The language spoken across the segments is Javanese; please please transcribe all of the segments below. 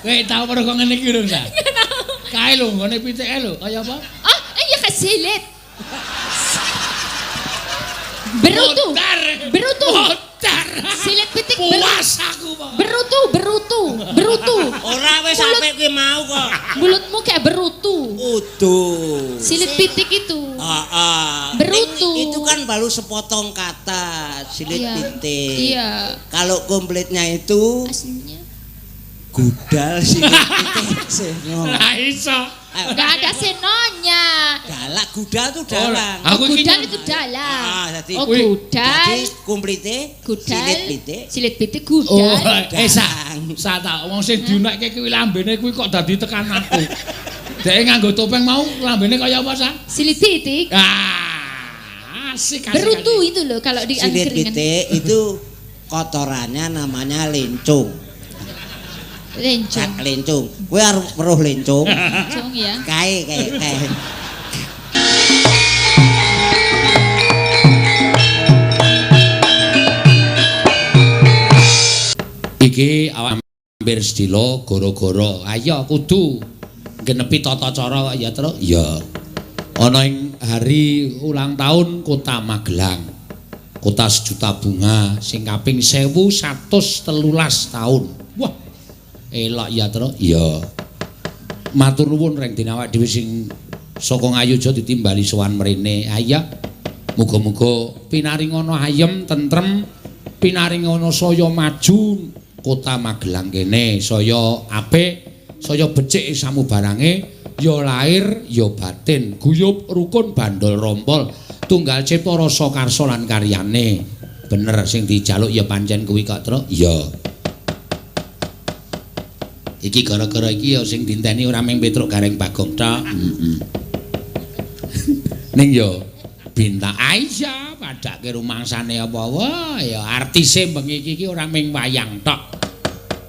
Kowe tau weruh kok ngene iki urung ta? Kae lho nggone pitike lho, kaya apa? Oh, iya kayak silit. Berutu. Berutu. Modar. Silit pitik Puas aku, Pak. Berutu, berutu, berutu. Ora wis sampe kuwi mau kok. Mulutmu kayak berutu. Udu. Silit pitik itu. Heeh. Berutu. Itu kan baru sepotong kata, silit Iya. pitik. Iya. Kalau komplitnya itu Aslinya gudal silit pitik seno. Lah iso. enggak ada senonya. Galak gudal tuh dalang. Aku iki Gudal itu dalang. Ah, jadi Oh, gudal. Jadi komplite Gudal. silit pitik. Silit pitik gudal. Oh, sa, sa ta wong sing diunekke kuwi lambene kuwi kok dadi tekan aku. Dhek nganggo topeng mau lambene kaya apa, Sa? Silit pitik. Ah, asik asik. Berutu itu loh kalau di Silit angkringan. pitik itu kotorannya namanya lencung. Lencong. Cak lencung. Kowe arep weruh lencung. Lencong ya. Kae kae kae. Iki awak hampir sedilo goro-goro. Ayo kudu genepi tata cara ya, Truk. Iya. Ana ing hari ulang tahun Kota Magelang. Kota sejuta bunga sing kaping 1113 tahun. Wah. Elok ya, Truk. Iya. Matur nuwun reng dene awak dhewe sing saka Ngayogya ditimbali sowan mrene. Ayo. Muga-muga pinaringana ayem tentrem, pinaringana saya maju Kota Magelang kene, saya apik, saya becik samubarange, ya lahir ya batin, guyub rukun bandol rompol, tunggal cipta rasa karsa lan karyane. Bener sing dijaluk ya pancen kuwi kok, Truk. Iya. Iki gara-gara iki ya sing dinteni ora mung Petruk Gareng Bagong tok. Heeh. Ning ya Bintang Aisyah padake rumangsane apa wae ya artise bengi iki ora mung wayang tok.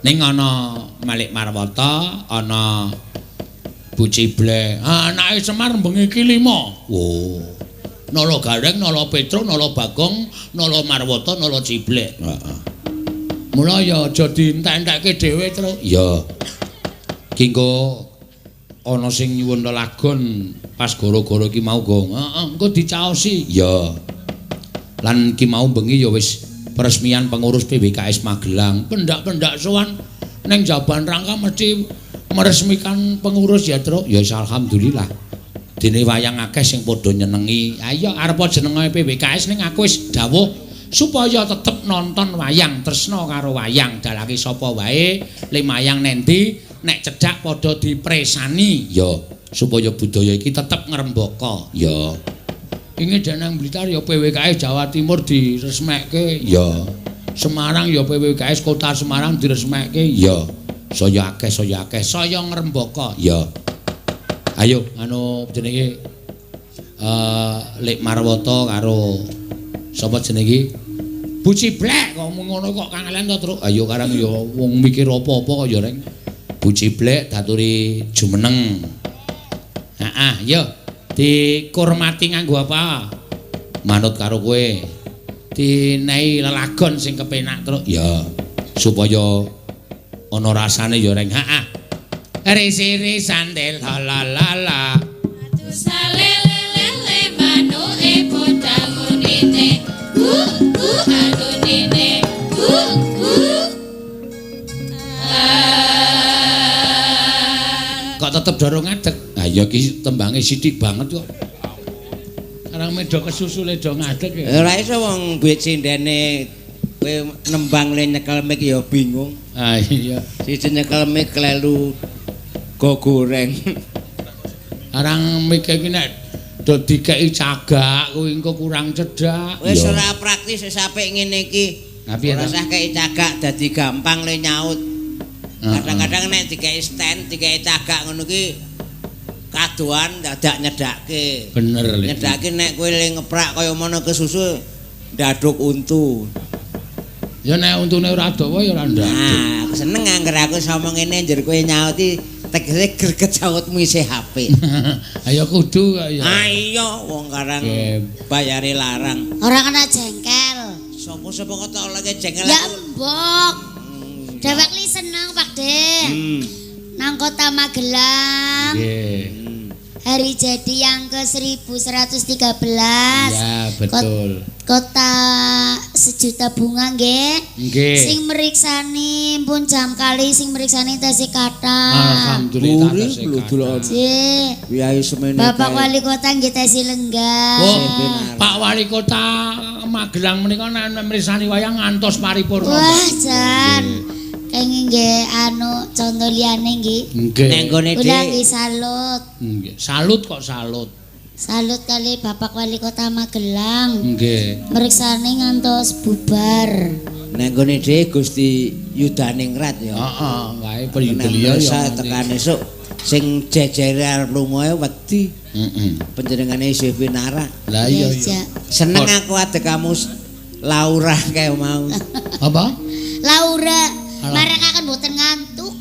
Ning ana Malik Marwata, ana Bu Ciblek. Anake Semar bengi iki 5. Wo. Nala Gareng, Nala Petruk, Nala Bagong, Nala Marwata, Nala Ciblek. Heeh. Mula ya aja dientek-entekke dhewe, Truk. Iya. Ki engko ana sing nyuwun lelagon pas goro-goro iki mau, Gong. Heeh, engko dicaosi. Iya. Lan iki mau bengi ya wis peresmian pengurus PWKS Magelang. Pendak-pendak sowan ning Jaban Rangka mesti meresmikan pengurus ya, Truk. Ya wis alhamdulillah. Dene wayang akeh sing padha nyenengi. Ayo arep jenenge PWKS ning aku wis dawuh supaya tetep nonton wayang, tresna karo wayang, dalake sapa wae, limayang nendi nek cedhak padha dipresani ya, supaya budaya iki tetep ngrembaka ya. Inge nang Blitar ya PWKS Jawa Timur diresmekke ya. Semarang ya PWKS Kota Semarang diresmekke ya. Saya akeh, saya akeh, saya ngrembaka ya. Ayo anu jenenge Lek Marwata karo sapa jenenge Bu Ciblek kok ngono kok kangelan to, Truk. Ayo karang ya wong mikir apa-apa kok ya reng. Bu Ciblek daturi jumeneng. Heeh, yo dikurmati nganggo apa? Manut karo kowe. Dinehi lelagon sing kepenak, Truk. Ya, supaya ana rasane ya reng. Heeh. Risi-risi sandel la la la. Salelelele manuke bocah munine. Ku ku anunine. Ku ku. Kok tetep dorong ngadeg? Ha ya iki tembange sithik banget kok. Karang medo kesusu le do ngadeg ya. Ora iso wong duit sindene kowe nembang le nyekel mic ya bingung. Ah iya. Siji nyekel mic klelu go goreng. Arang mic iki nek do dikeki cagak kuwi engko kurang cedhak. Wis ora praktis wis apik ngene iki. Ora usah kei cagak dadi gampang le nyaut. Kadang-kadang nek dikei stand, dikei cagak ngono ki kadoan dadak nyedhake. Bener le. Nyedhake nek kowe le ngeprak kaya mono kesusu ndaduk untu. Ya nek untune ora dawa ya ora ndaduk. Nah, aku seneng angger aku ngomong ngene njur kowe nyauti tegese greget sautmu isih apik. Ayo kudu kok ya. Ah iya wong karang bayare larang. Ora kena jengkel. Sapa-sapa kok tak olehke jengkel Ya aku. mbok. Dewek li seneng Pak De. Kota Magelang. Nggih. Hari jadi yang ke 1113. Ya, betul. Kota sejuta bunga nggih. Nggih. Sing meriksani pun jam kali sing meriksani tesih kathah. Alhamdulillah Buri lho delok. Nggih. Kyai semene. Bapak Wali Kota nggih tesih lenggah. Oh, Pak Wali Kota Magelang menika nek mriksani wayang ngantos paripurna. Wah, jan. Kenging nggih anu conto liyane nggih. Nggih. Neng gone Kula nggih Dik. salut. Nggih. Salut kok salut. Salut kali Bapak Wali Kota Magelang. Nggih. Meriksane ngantos bubar. Neng gone Dik Gusti Yudaningrat ya. Heeh, kae beliau ya. Tekan esuk sing jejere arep lunga wedi. Heeh. Panjenengane isih pinarak. Lah iya iya. Seneng aku adek kamu Laura kae mau. Apa? Laura. Mereka kan mboten ngantuk.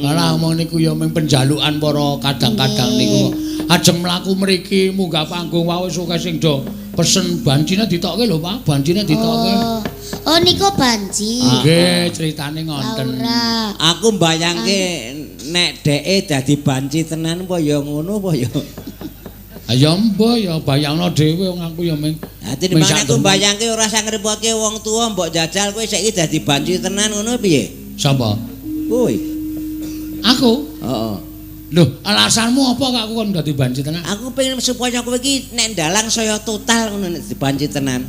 Alah omong niku ya mung penjalukan para kadang-kadang niku. Ajeng mlaku mriki munggah panggung wae wis akeh sing do pesen bancine ditokke lho Pak, bancine ditokke. Oh niku banci. Nggih, critane ngonten. Laura. Aku mbayangke nek dheke dadi banci tenan apa ya ngono apa ya. Ya mbah ya bayangno dhewe wong aku ya mung. Ha tinimbang aku mbayangke ora usah ngrepotke wong tuwa mbok jajal kowe saiki dadi banci tenan ngono piye? Sapa? Kowe. Aku? Heeh. Lho, alasanmu apa kok aku kon dadi banci tenan? Aku pengen supaya kowe iki nek ndalang saya total ngono nek dadi banci tenan.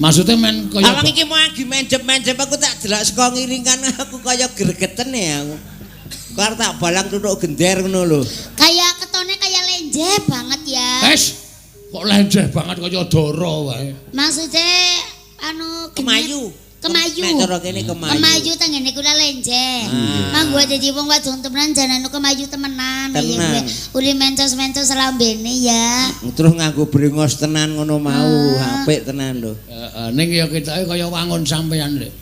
Maksudnya men kaya awang iki mau agi menjep-menjep aku tak delok saka ngiringan aku kaya gregeten ya aku. Kar tak balang tutuk gender ngono lho. Kayak ketone kaya lenjeh banget ya. Wes, kok lenjeh banget kaya dara wae. Maksudnya anu kemayu. Kemayu. Nek cara kene kemayu. Kemayu tengene kula lenjeh. Manggo dadi wong wadon temenan jan anu kemayu temenan. Tenan. Uli mencos-mencos lambene ya. Terus nganggo brengos tenan ngono mau, apik tenan lho. Heeh, ning ya ketoke kaya wangun sampean lho.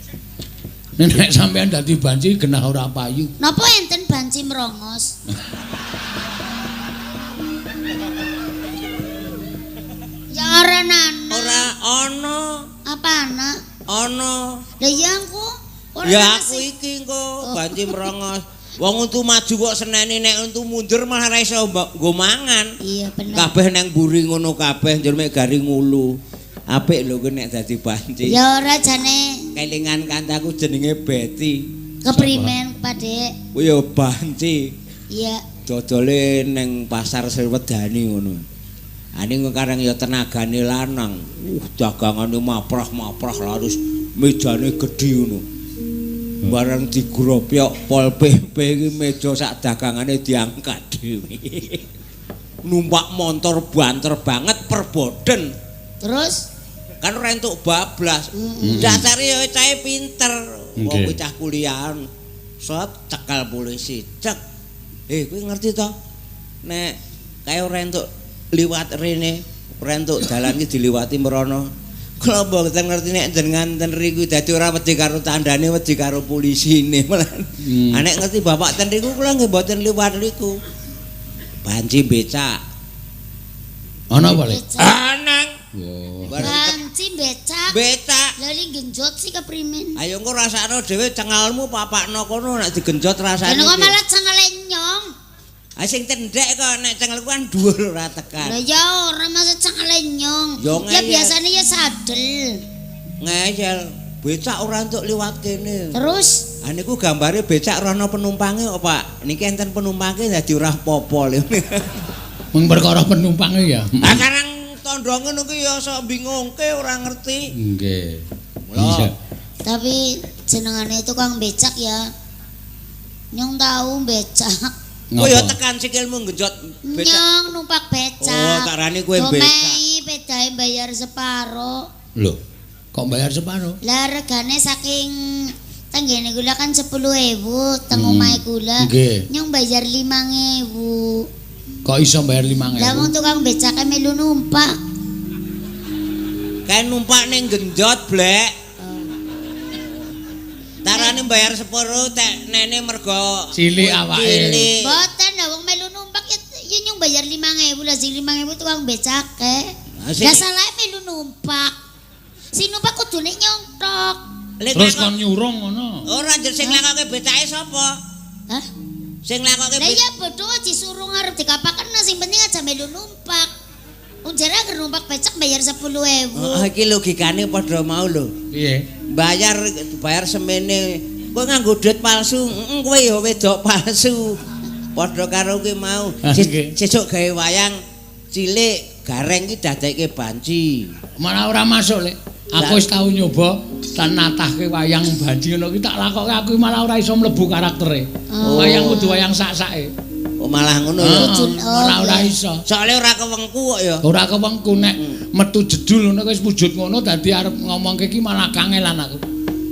Nek sampean dadi banci genah ora payu. Napa enten banci merongos? Ya ora nana. Ora ana. Apa ana? Ana. Lah ya engko ora. Ya aku iki engko banci merongos. Wong untu maju kok seneni nek untu mundur malah ora iso nggo mangan. Iya bener. Kabeh nang mburi ngono kabeh njur mek garing ngulu. Apik lho kowe nek dadi banci. Ya ora jane. Kelingan kancaku jenenge Betty. Keprimen, Pak Dik? Kuwi ya banci. Iya. Dodole ning pasar Sriwedani ngono. Ane karang ya tenagane lanang. Dagangane maprah-maprah laris mejane gedhe ngono. Bareng digropyok Pol PP iki meja sak dagangane diangkat dhewe. Numpak montor banter banget perboden. Terus kan ora entuk bablas. Dasare ya cahe pinter. Wong kuwi cah kuliahan. Sot cekel polisi, cek. Kowe ngerti to? Nek kae ora entuk liwat rene, ora entuk dalan iki diliwati mrono. Kula mboten ngerti nek jenengan ten riku dadi ora wedi karo tandane, wedi karo polisine. Ha nek ngerti bapak ten riku kula nggih mboten liwat riku. Banci becak. Ana apa, Le? Anang. Banci becak. Becak. Lha li genjot sih keprimen. Ayo engko rasakno dhewe cengelmu papakno kono nek digenjot rasane. Lah kok malah cengele nyong. Ha sing cendhek kok nek cengelku kan dhuwur ora tekan. Lah ya ora masa cengele nyong. Ya biasane ya sadel. Ngeyel. Becak ora entuk liwat kene. Terus ha niku gambare becak ora ana penumpange kok, Pak. Niki enten penumpange dadi ora apa-apa lho. Mung perkara penumpange ya. Ha karang tandha ngono ki ya sok bingungke ora ngerti. Nggih. Mula. Tapi jenengane tukang becak ya. Nyong tahu becak. Kowe ya tekan sikilmu nggenjot becak. Nyong numpak becak. Oh, tak rani kowe becak. Domei pedahe bayar separo. Lho, kok bayar separo? Lah regane saking tenggene kula kan 10.000 teng omahe kula. Nyong bayar 5.000. Kok iso bayar 5.000? Lah wong tukang becake melu numpak. Kae numpak ning genjot, Blek. Tarane bayar sepuro tek nene mergo cilik awake. Mboten lah wong melu numpak ya nyung bayar 5.000 lah sing 5.000 tukang becake. Lah salahe melu numpak. Sing numpak kudune nyong tok. Terus kon nyurung ngono. Ora njur sing lakoke becake sapa? Hah? Sing nglakokke Lah iya bodoh disuruh ngarep dikapaken sing penting aja melu numpak. Wong jare anggere numpak becak bayar 10.000. Oh, iki logikane padha mau lho. Piye? Bayar bayar semene. Kowe nganggo duit palsu, heeh kowe ya wedok palsu. Padha karo kuwi mau. Sesuk gawe wayang cilik gareng iki dadekke banci. Malah ora masuk, Lek. Aku wis tau nyoba tan natahke wayang banci ngono ki tak lakoke aku malah ora iso mlebu karaktere. Oh. Wayang kudu wayang sak-sake. Oh malah ngono ya. Ora ora iso. Soale ora kewengku kok ya. Ora kewengku nek metu jedul ngono wis wujud ngono dadi arep ngomongke ki malah kangelan aku.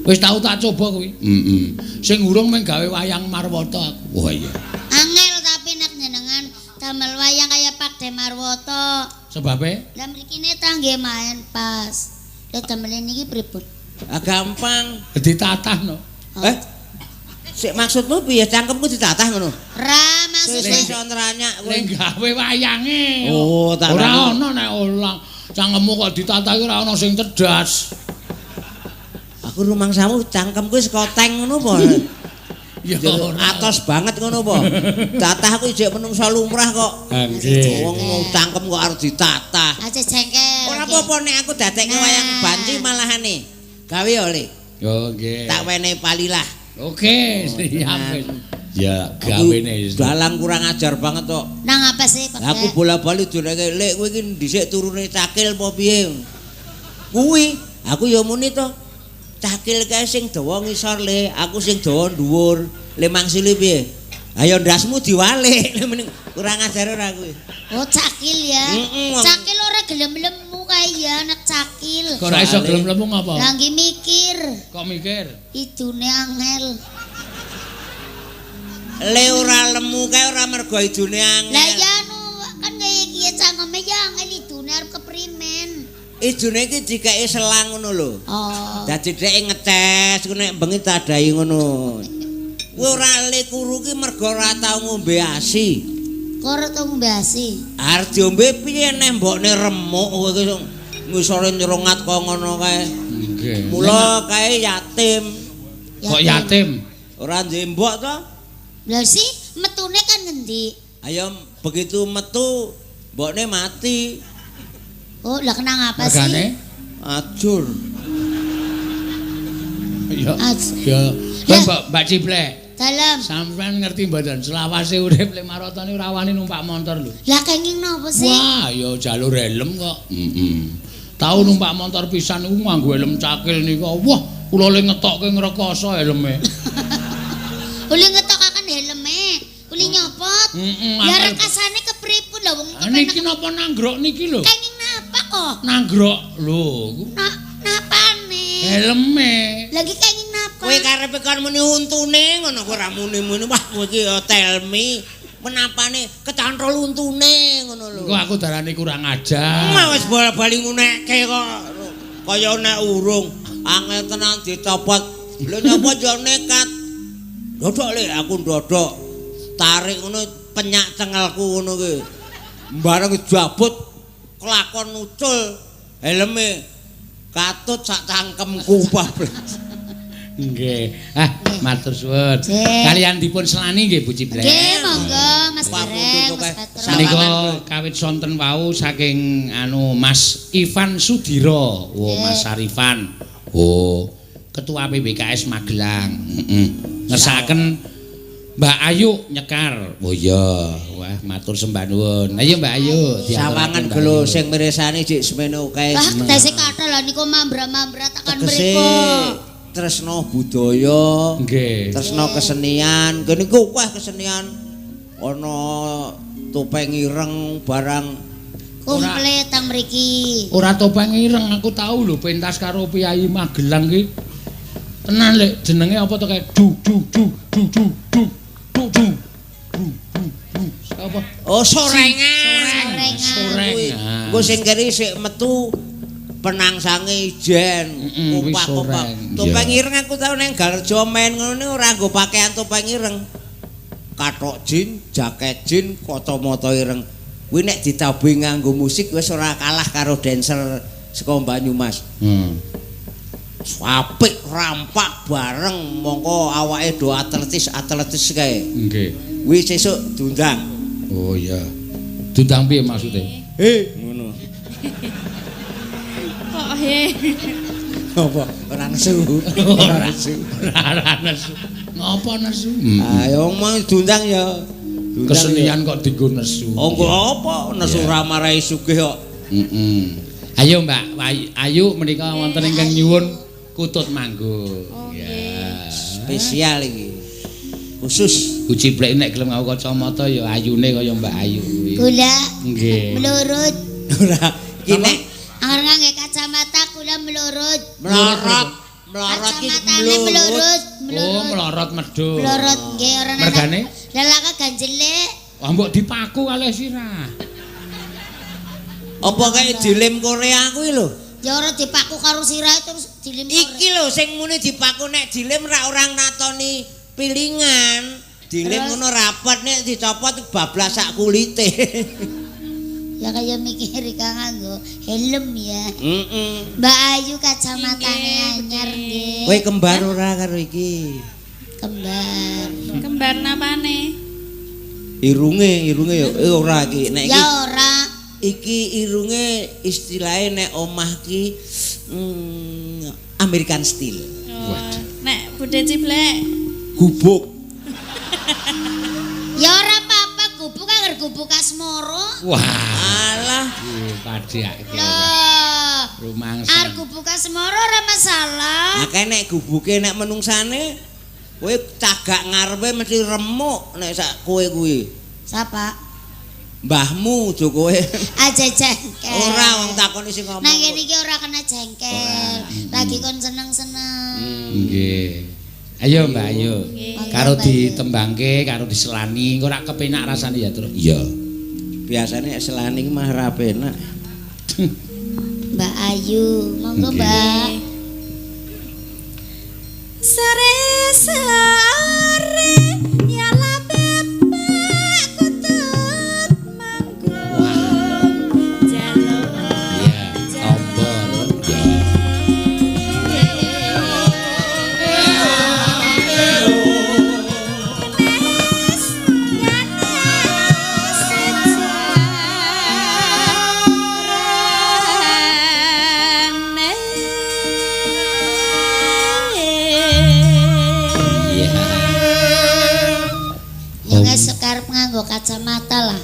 Wis tau tak coba kuwi. Heeh. Sing urung mung gawe wayang Marwata aku. Wah iya. Angel tapi nek jenengan damel wayang kaya Pak De Marwoto. Sebabe? Lah mrikine ta nggih main pas. Lah damel niki pripun? Ah gampang. Ditatah no. Oh. Sik maksudmu piye cangkemku ditatah ngono? Ra Sesuk maksudnya iso nranyak kowe. Ning gawe wayange. Oh, tak ora ana nek ulang. Cangkemmu kok ditatah ora ana sing cerdas. Aku rumangsamu cangkemku wis koteng ngono apa? Ya ora. Atos banget ngono apa? Tatah aku ijek menungsa lumrah kok. Nggih. Wong cangkem kok arep ditatah. Aja jengkel. Ora apa-apa nek aku dadekke wayang banci malahane. Gawe oleh. Oh nggih. Tak wenehi palilah. Oke, siap wis. Ya, gawene. Dalang kurang ajar banget kok. Nang apa sih Pak? Aku bola-bali dureke lek kowe iki dhisik turune cakil apa piye? Kuwi aku ya muni to. Cakil kae sing dawa ngisor le, aku sing dawa dhuwur. Le mangsile piye? Ayo ndasmu diwalik. Kurang ajar ora kuwi. Oh cakil ya. Cakil ora gelem lemu kae ya anak cakil. Kok ora iso gelem lemu ngapa? Lah nggih mikir. Kok mikir? Idune angel. Le ora lemu kae ora mergo idune angel. Lah ya anu kan kaya iki cangkeme ya angel idune arep keprimen. Idune iki dikeki selang ngono lho. Oh. Dadi dhek ngetes ku nek bengi tadahi ngono. Kowe ora le kuru ki mergo ora tau ngombe ASI. Kok ora tau ngombe ASI? Arep diombe piye nek mbokne remuk kowe iki ngisore nyerongat kok ngono kae. Nggih. Mula kae yatim. Kok yatim? Ora duwe mbok to? Lah sih metune kan ngendi? Ayo begitu metu mbokne mati. Oh, lah kenang apa sih? Regane? Ajur. Ya. Ajur. Ya, Mbak Ciplek. Dalem. Sampeyan ngerti mboten selawase urip Le Marotone ora wani numpak motor lho. Lah kenging napa sih? Wah, ya jalur helm kok. Heeh. Tau numpak motor pisan niku nganggo helm cakil niku. Wah, kula le ngetokke ngrekoso helme. Uli ngetokaken helme, uli nyopot. Heeh. Ya rekasane kepripun lho wong niki napa nanggrok niki lho? Kenging napa kok? Nanggrok lho. Napane? Helme. Lagi kenging napa? Kowe karepe kon muni untune ngono kok ora muni-muni. Wah, kowe iki ya telmi. Menapane kecantol untune ngono lho. Engko aku darani kurang ajar. Mah wis bola-bali ngunekke kok. Kaya nek urung angel tenan dicopot. Lho nyopot yo nekat. Ndodok le aku ndodok. Tarik ngono penyak cengelku ngono ki. Bareng jabut kelakon ucul helme katut sak cangkemku bablas. Nggih. Ah, matur suwun. Kalian dipun selani nggih Bu Ciblek. Nggih, monggo Mas Gareng, Mas Petro. Menika kawit sonten wau saking anu Mas Ivan Sudiro. Oh, Mas Arifan. Oh, Ketua PBKS Magelang. Heeh. Ngersakaken Mbak Ayu nyekar. Oh iya, wah matur sembah nuwun. Ayo Mbak Ayu, sawangan gelo sing mirsani jek semene akeh. Wah, tesih kathah lha niku mambra-mambra tekan mriku. Tresno budaya, nggih. Tresno kesenian. Kene iku akeh kesenian. Ana topeng ireng barang komplit tang mriki. Ora topeng ireng, aku tau lho pentas karo Piyayi Magelang ki. Tenan lek jenenge apa to kae du du du du du du du du du du apa? Oh, sorengan. Sorengan. Engko sing keri sik metu penangsange ijen, kompak-kompak. Topeng ireng aku tau nang Garejo main ngono ora nggo pakaian topeng ireng. Kathok jin, jaket jin, kacamata ireng. Kuwi nek ditabuhi nganggo musik wis ora kalah karo dancer saka Banyumas. Apik rampak bareng mongko awake do atletis-atletis kae. Nggih. Kuwi sesuk diundang. Oh iya. Diundang piye maksude? He, ngono. Kok he. Apa? Ora nesu. Ora nesu. Ora nesu. Ngopo nesu? Ayo mau diundang ya. Kesenian kok dienggo nesu. Oh, kok apa? Nesu ora marai sugih kok. Heeh. Ayo Mbak Ayu menika wonten ingkang nyuwun kutut manggung. Ya. Spesial iki. Khusus. Bu Ciblek nek gelem nganggo kacamata ya ayune kaya Mbak Ayu kuwi. Kula nggih. Melurut. Ora. Iki nek angger nganggo kacamata kula melurut. Melorot. Melorot iki melurut. Oh, melorot medhun. Melorot nggih ora nang. Mergane? Lelaka ganjele. Wah, mbok dipaku kalih sirah. Apa kaya dilem Korea kuwi lho? Ya ora dipaku karo sirah terus dilem. Iki lho sing muni dipaku nek dilem ra ora natoni pilingan. Dilem ngono rapet nek dicopot bablas sak kulite. Ya kaya mikir kang nganggo helm ya. Heeh. Mbak Ayu kacamatane anyar nggih. Kowe kembar ora karo iki? Kembar. Kembar napane? Irunge, irunge ya ora iki. Nek iki ya ora. Iki irunge istilahe nek omah ki American style. Oh, nek Bude Ciblek gubuk. Ya ora apa-apa gubuk angger gubuk asmara. Wah. Alah, padhake. Lho, rumangsa. Arep gubuk asmara ora masalah. Akeh nek gubuke nek menungsane kowe cagak ngarepe mesti remuk nek sak kowe kuwi. Sapa? Mbahmu aja kowe. Aja jengkel. Ora wong takoni sing ngomong. Nang kene iki ora kena jengkel. Lagi kon seneng-seneng. Nggih. Ayo Mbak Ayu. Karo ditembangke, karo diselani, engko ora kepenak rasane ya, Truk. Iya. Biasane selani iki mah ra penak. Mbak Ayu, monggo Mbak. Sore-sore nyala bapak kutut manggung jaluk. Iya, tombol. Nganggo kacamata lah.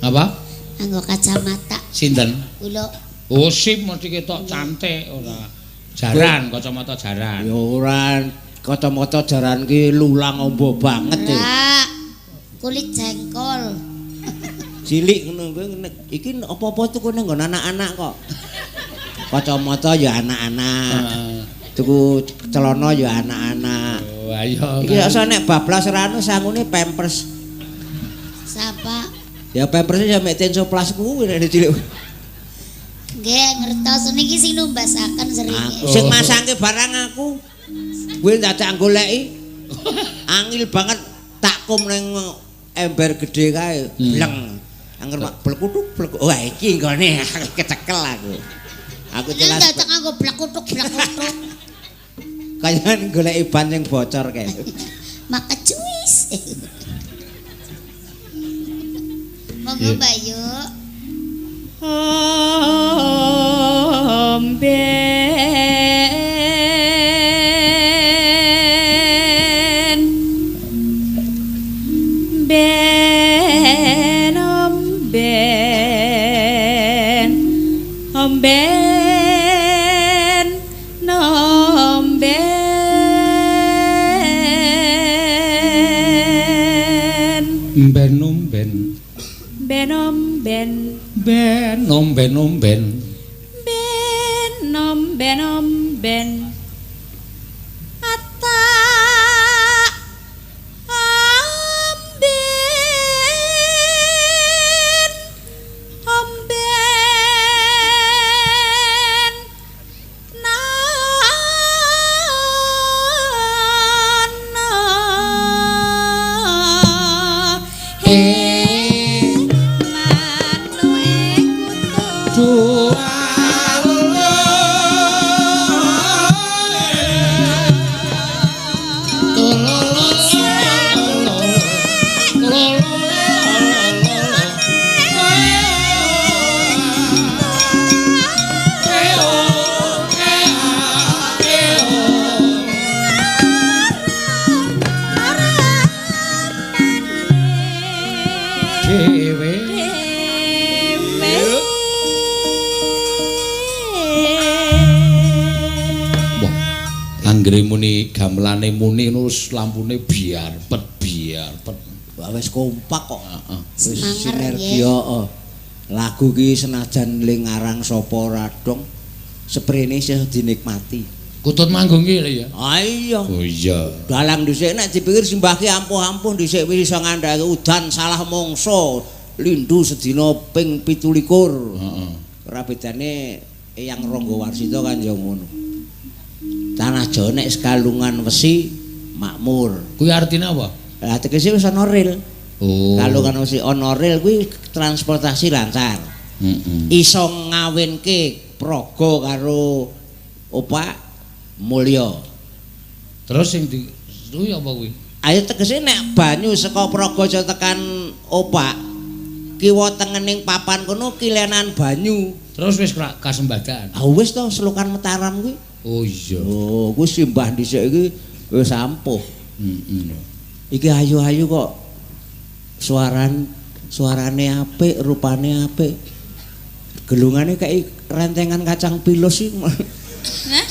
Apa? Nganggo kacamata. Sinten? Kula. Oh, sip mesti ketok cantik ora. Jaran, kacamata jaran. Ya ora, kacamata jaran ki lulang ombo banget e. Kulit jengkol. Cilik ngono kuwi iki apa-apa tuku ning nggon anak-anak kok. Kacamata ya anak-anak. Tuku celana ya anak-anak. Oh, ayo. Iki asa nek bablas rano sangune Pampers. Sapa? Ya pampersnya ya mek tensoplas kuwi nek cilik. Nggih, ngertos niki sing numbasaken seringe. Sing masangke barang aku. Kuwi dadak goleki. Angil banget takkum ning ember gedhe kae, bleng. Angger mak blekutuk blek. Wah, iki nggone kecekel aku. Aku jelas dadak nganggo blekutuk blekutuk. Kaya goleki ban sing bocor kae. Mak kecuis. Monggo Mbak Yu. Omben ben omben omben nomben Ben nomben ben omben ben nomben omben ben nomben omben ata amben omben na na he. Dua. Dhewe. Dhewe. Wah, anggere muni gamelane muni terus lampune biar pet biar pet. Wah wis kompak kok. Heeh. Wis sinergi heeh. Lagu ki senajan le ngarang sapa ora dong, seprene isih dinikmati. Kutut manggung ki lho ya. Ah iya. Oh iya. Dalang dhisik nek dipikir simbah ki ampuh-ampuh dhisik wis iso ngandhake udan salah mangsa lindu sedina ping 17. Heeh. Ora bedane Eyang Rangga Warsita kan ya ngono. Tanah Jawa nek sekalungan wesi makmur. Kuwi artine apa? Lah tegese wis ana rel. Oh. Kalungan wesi ana rel kuwi transportasi lancar. Heeh. Iso ngawinke praga karo opak mulya. Terus sing di kuwi apa kuwi? Ayo tegese nek banyu saka Praga tekan opak kiwa tengening papan kono kilenan banyu. Terus wis kasembadan. Ah wis to selokan Mataram kuwi. Oh iya. Oh, kuwi simbah dhisik iki wis ampuh. Heeh. Iki ayu-ayu kok suarane apik, rupane apik. Gelungane kayak rentengan kacang pilus iki. Hah?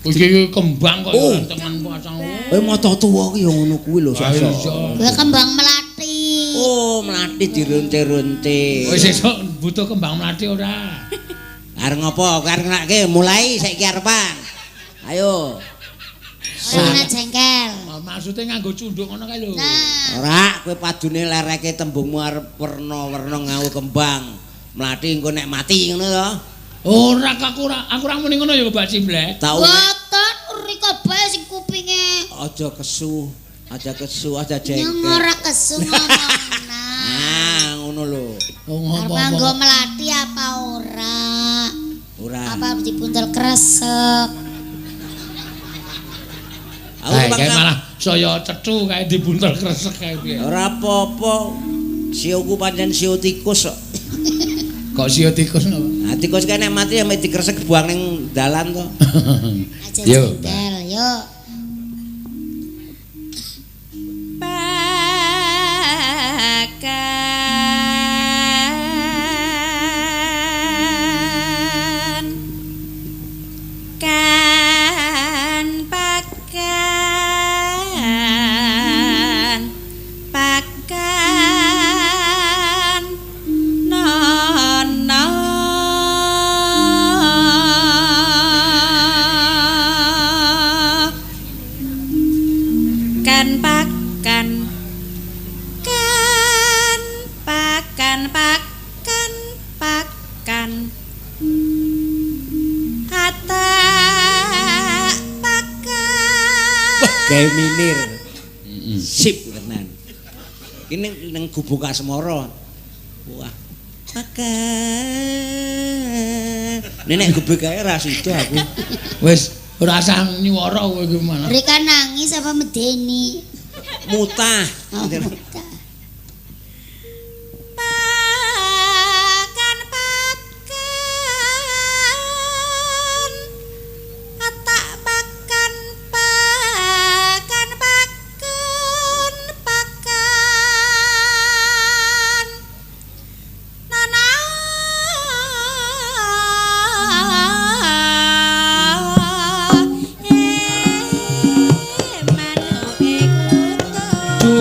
Iki kembang kok Oh. rentengan kacang. Eh mata tuwa ki ya ngono kuwi lho Ah, sosok. iya. Kuwi kembang melati. Oh, mlati dironte-ronte. Wis sesuk butuh kembang mlati ora? Arep ngopo? Arep ngenake mulai saiki arepan. Ayo. Ora jengkel. Maksude nganggo cunduk ngono kae lho. Nah, Ora, kowe padune lereke tembungmu arep werna-werna nganggo kembang. Mlati engko nek mati ngono to. Ora aku ora aku ora muni ngono ya Mbak Cimblek. Tau nek boten rika bae sing kupinge. aja kesu, aja kesu, aja Nyong jengkel. ora kesu ngomongna. Ah, ngono lho. Oh Arep nganggo melati apa ora? Ora. Apa dibuntel kresek? Aku Kae kae malah saya cethu kae dibuntel kresek kae piye. Ora apa-apa. Sioku pancen sio tikus kok. Kok sio tikus ngono? Nah, tikus kae nek mati ya mek dikresek buang ning dalan to. Aja Yo, jengkel, yo. Pakan kan pakan pakan nono kan pakan kan pakan pakan pakan hatta pakan. Wah, gawe minir. Sip tenan. Ini ning gubuk Asmara. Wah. Pakan. Ini nek gubuk kae ra sida aku. Wis ora usah nyuwara kowe iki malah. Rika nangis apa medeni? Mutah. Oh, mutah. Pakan pakan tak pakan pakan pakan pakan nana manuke kutu.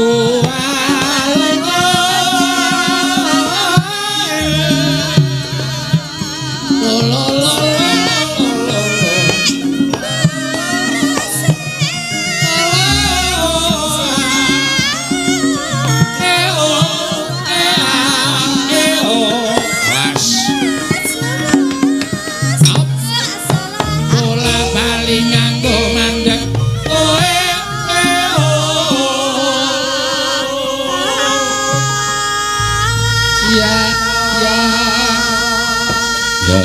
Ya,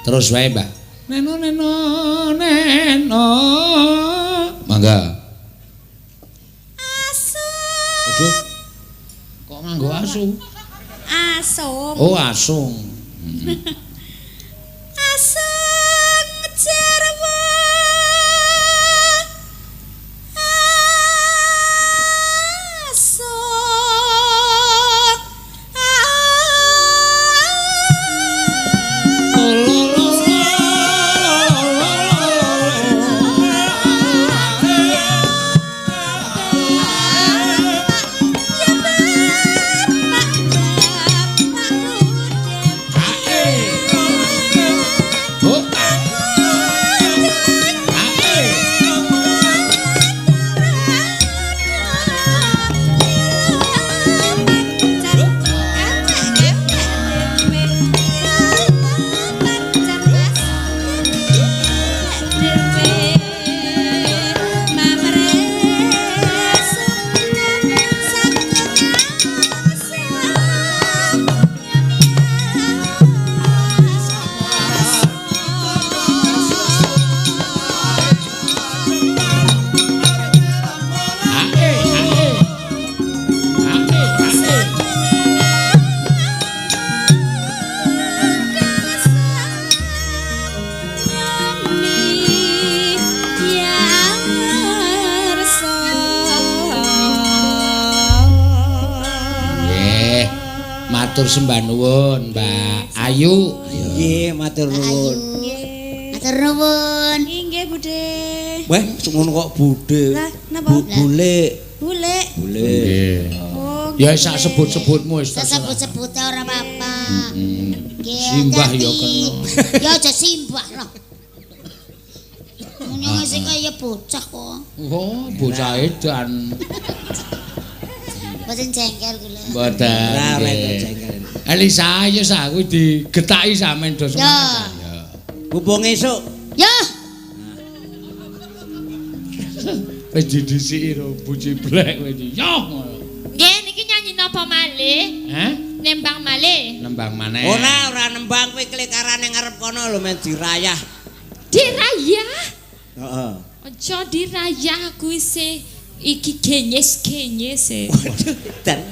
terus wae, Mbak. Neno neno neno. Mangga. Asung. Aduh. Kok nganggo asu? Asung. Oh, asung. Asung jarwa. Asung Matur sembah nuwun, Mbak Ayu. Nggih, matur nuwun. Matur nuwun. Nggih, Bude. Weh, ngono kok bude. Lah, napa? Bule. Bule. Bule. Nggih. Oh, Ya sak sebut-sebutmu wis Sak sebut-sebute ora apa-apa. Nggih, Simbah ya hati-hati. kena. Ya aja simbah lah. Ngono sing kaya bocah kok. Oh, bocah edan. Mboten jengkel kula. Mboten. Ora ora nggih. jengkel. Elisa, ayo sa kuwi digetaki sampean do semangat. Ya. Mumpung esuk. Ya, Wis didhisiki ro buji blek kowe iki. Yo ngono. Nggih niki nyanyi napa malih? Hah? Nembang malih. Nembang maneh. Ora ora nembang kowe klikarane ngarep kono lho men dirayah. Dirayah. Heeh. Aja dirayah aku isih iki genyes-genyes e. Waduh, dan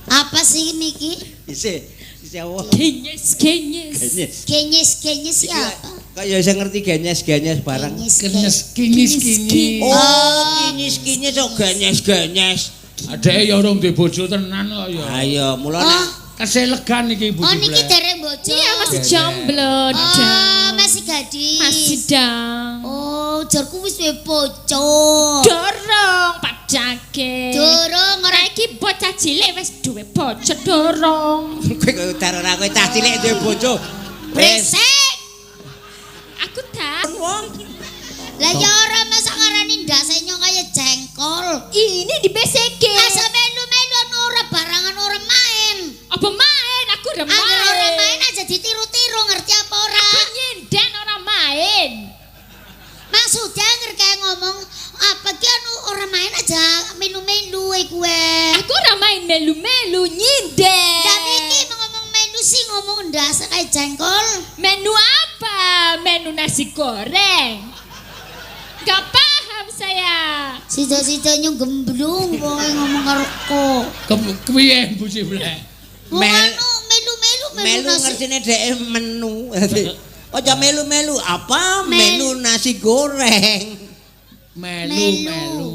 apa sih niki? isih isih apa? Genyes-genyes. Genyes. Genyes-genyes ya apa? Kok ya iso ngerti genyes-genyes barang. Genyes. Kenyes kinyis kinyis. Oh, kinyis-kinyis kok genyes-genyes. Adeke ya urung duwe bojo tenan kok ya. Ayo, mula Oh, nek Keselegan iki oh buji niki blek. dereng bojo. Iya masih jomblo. Oh, Dang. masih gadis. Masih dang. Oh, jarku wis duwe bojo. Dorong padake. Durung ora Ora iki bocah cilik wis duwe bojo dorong. kowe kok udan ora kowe cah cilik duwe bojo. Wis. Brengsek. Aku tak. Wong Lah ya ora masa ngarani ndase nyong kaya jengkol. Ini di BCG. Asa melu-melu anu ora barangan ora main. Apa main? Aku ora main. Angger ora main aja ditiru-tiru ngerti apa ora? Aku nyinden ora main. Maksudnya angger kayak ngomong apa ki anu ora main aja melu-melu e kuwe. Aku ora main melu-melu nyinden. Tapi iki mau ngomong melu sih ngomong ndase kaya jengkol. Menu apa? Menu nasi goreng. Gak paham saya. Sida-sida nyong gemblung pokoke ngomong karo ko. Kepiye buji blek? Wong anu melu-melu melu melu nasi. ngertine dheke menu. Aja melu-melu apa? Menu nasi goreng. Melu Melu. melu.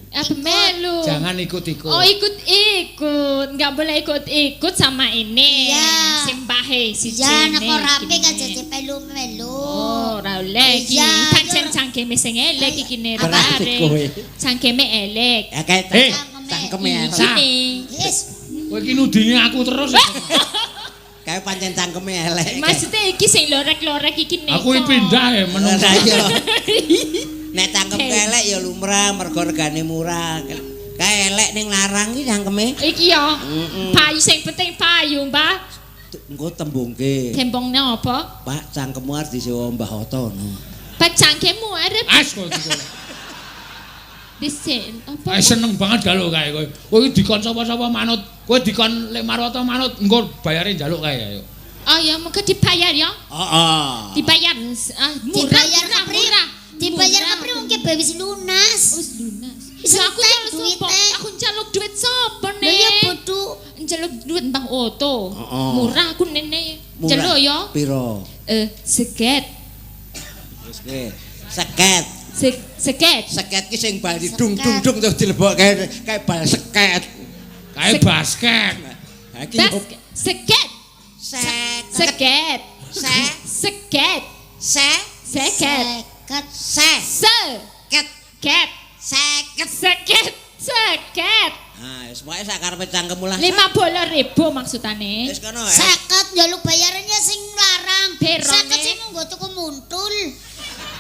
Apa melu? Jangan ikut-ikut. Oh ikut-ikut, nggak boleh ikut-ikut sama ini. Iya. Simbahe si Ya nek ora apik aja melu-melu. Oh, ora oleh iki. Iya, Pancen iya. cangkeme sing elek iki ne Berarti kowe. Cangkeme elek. Ya kae Eh. cangkeme elek. Sa. Ini. Yes. Kowe iki nudingi aku terus. Kae pancen cangkeme elek. Maksudnya iki sing lorek-lorek iki ne. Aku iki pindah ya menung. Lah iya. Nek cangkem elek ya lumrah mergo regane murah. Kae elek ning larang iki cangkeme. Iki ya. Mm-mm. Payu sing penting payu, Mbah. Engko tembungke. Tembongnya apa? Pak cangkemmu arep disewa Mbah Oto no. Pak cangkemmu arep As kowe iki. dhisik apa? Ae seneng banget galo kae kowe. Kowe iki dikon sapa-sapa manut. Kowe dikon Lek Marwoto manut, engko bayare njaluk kae ayo. Oh ya, mengko dibayar ya. Heeh. Dibayar ah, murah, Dibayar murah, kepri. murah. Dibayar Murah. kepri wong ki wis lunas. Wis lunas. Wis Lah aku entek njaluk sapa? duite. Aku njaluk duit sapa Lha ya nek? bodho. Njaluk duit Mbah Oto. Heeh. Murah aku nene. Njaluk ya. Piro? Seket. Wis kowe. Seket. Seket. Seket ki sing bal dung dung dung terus dilebokke kae bal seket. Kae basket. Ha iki yo Seket. seket. Seket. Se Seket. se Seket. Seket. se Seket. ket seket. Seket. Seket. Ah, wis pokoke sak karepe cangkemmu lah. 50.000 maksudane. Wis kono eh. Seket njaluk bayarannya sing larang. Perone. Seket sing mung nggo tuku muntul.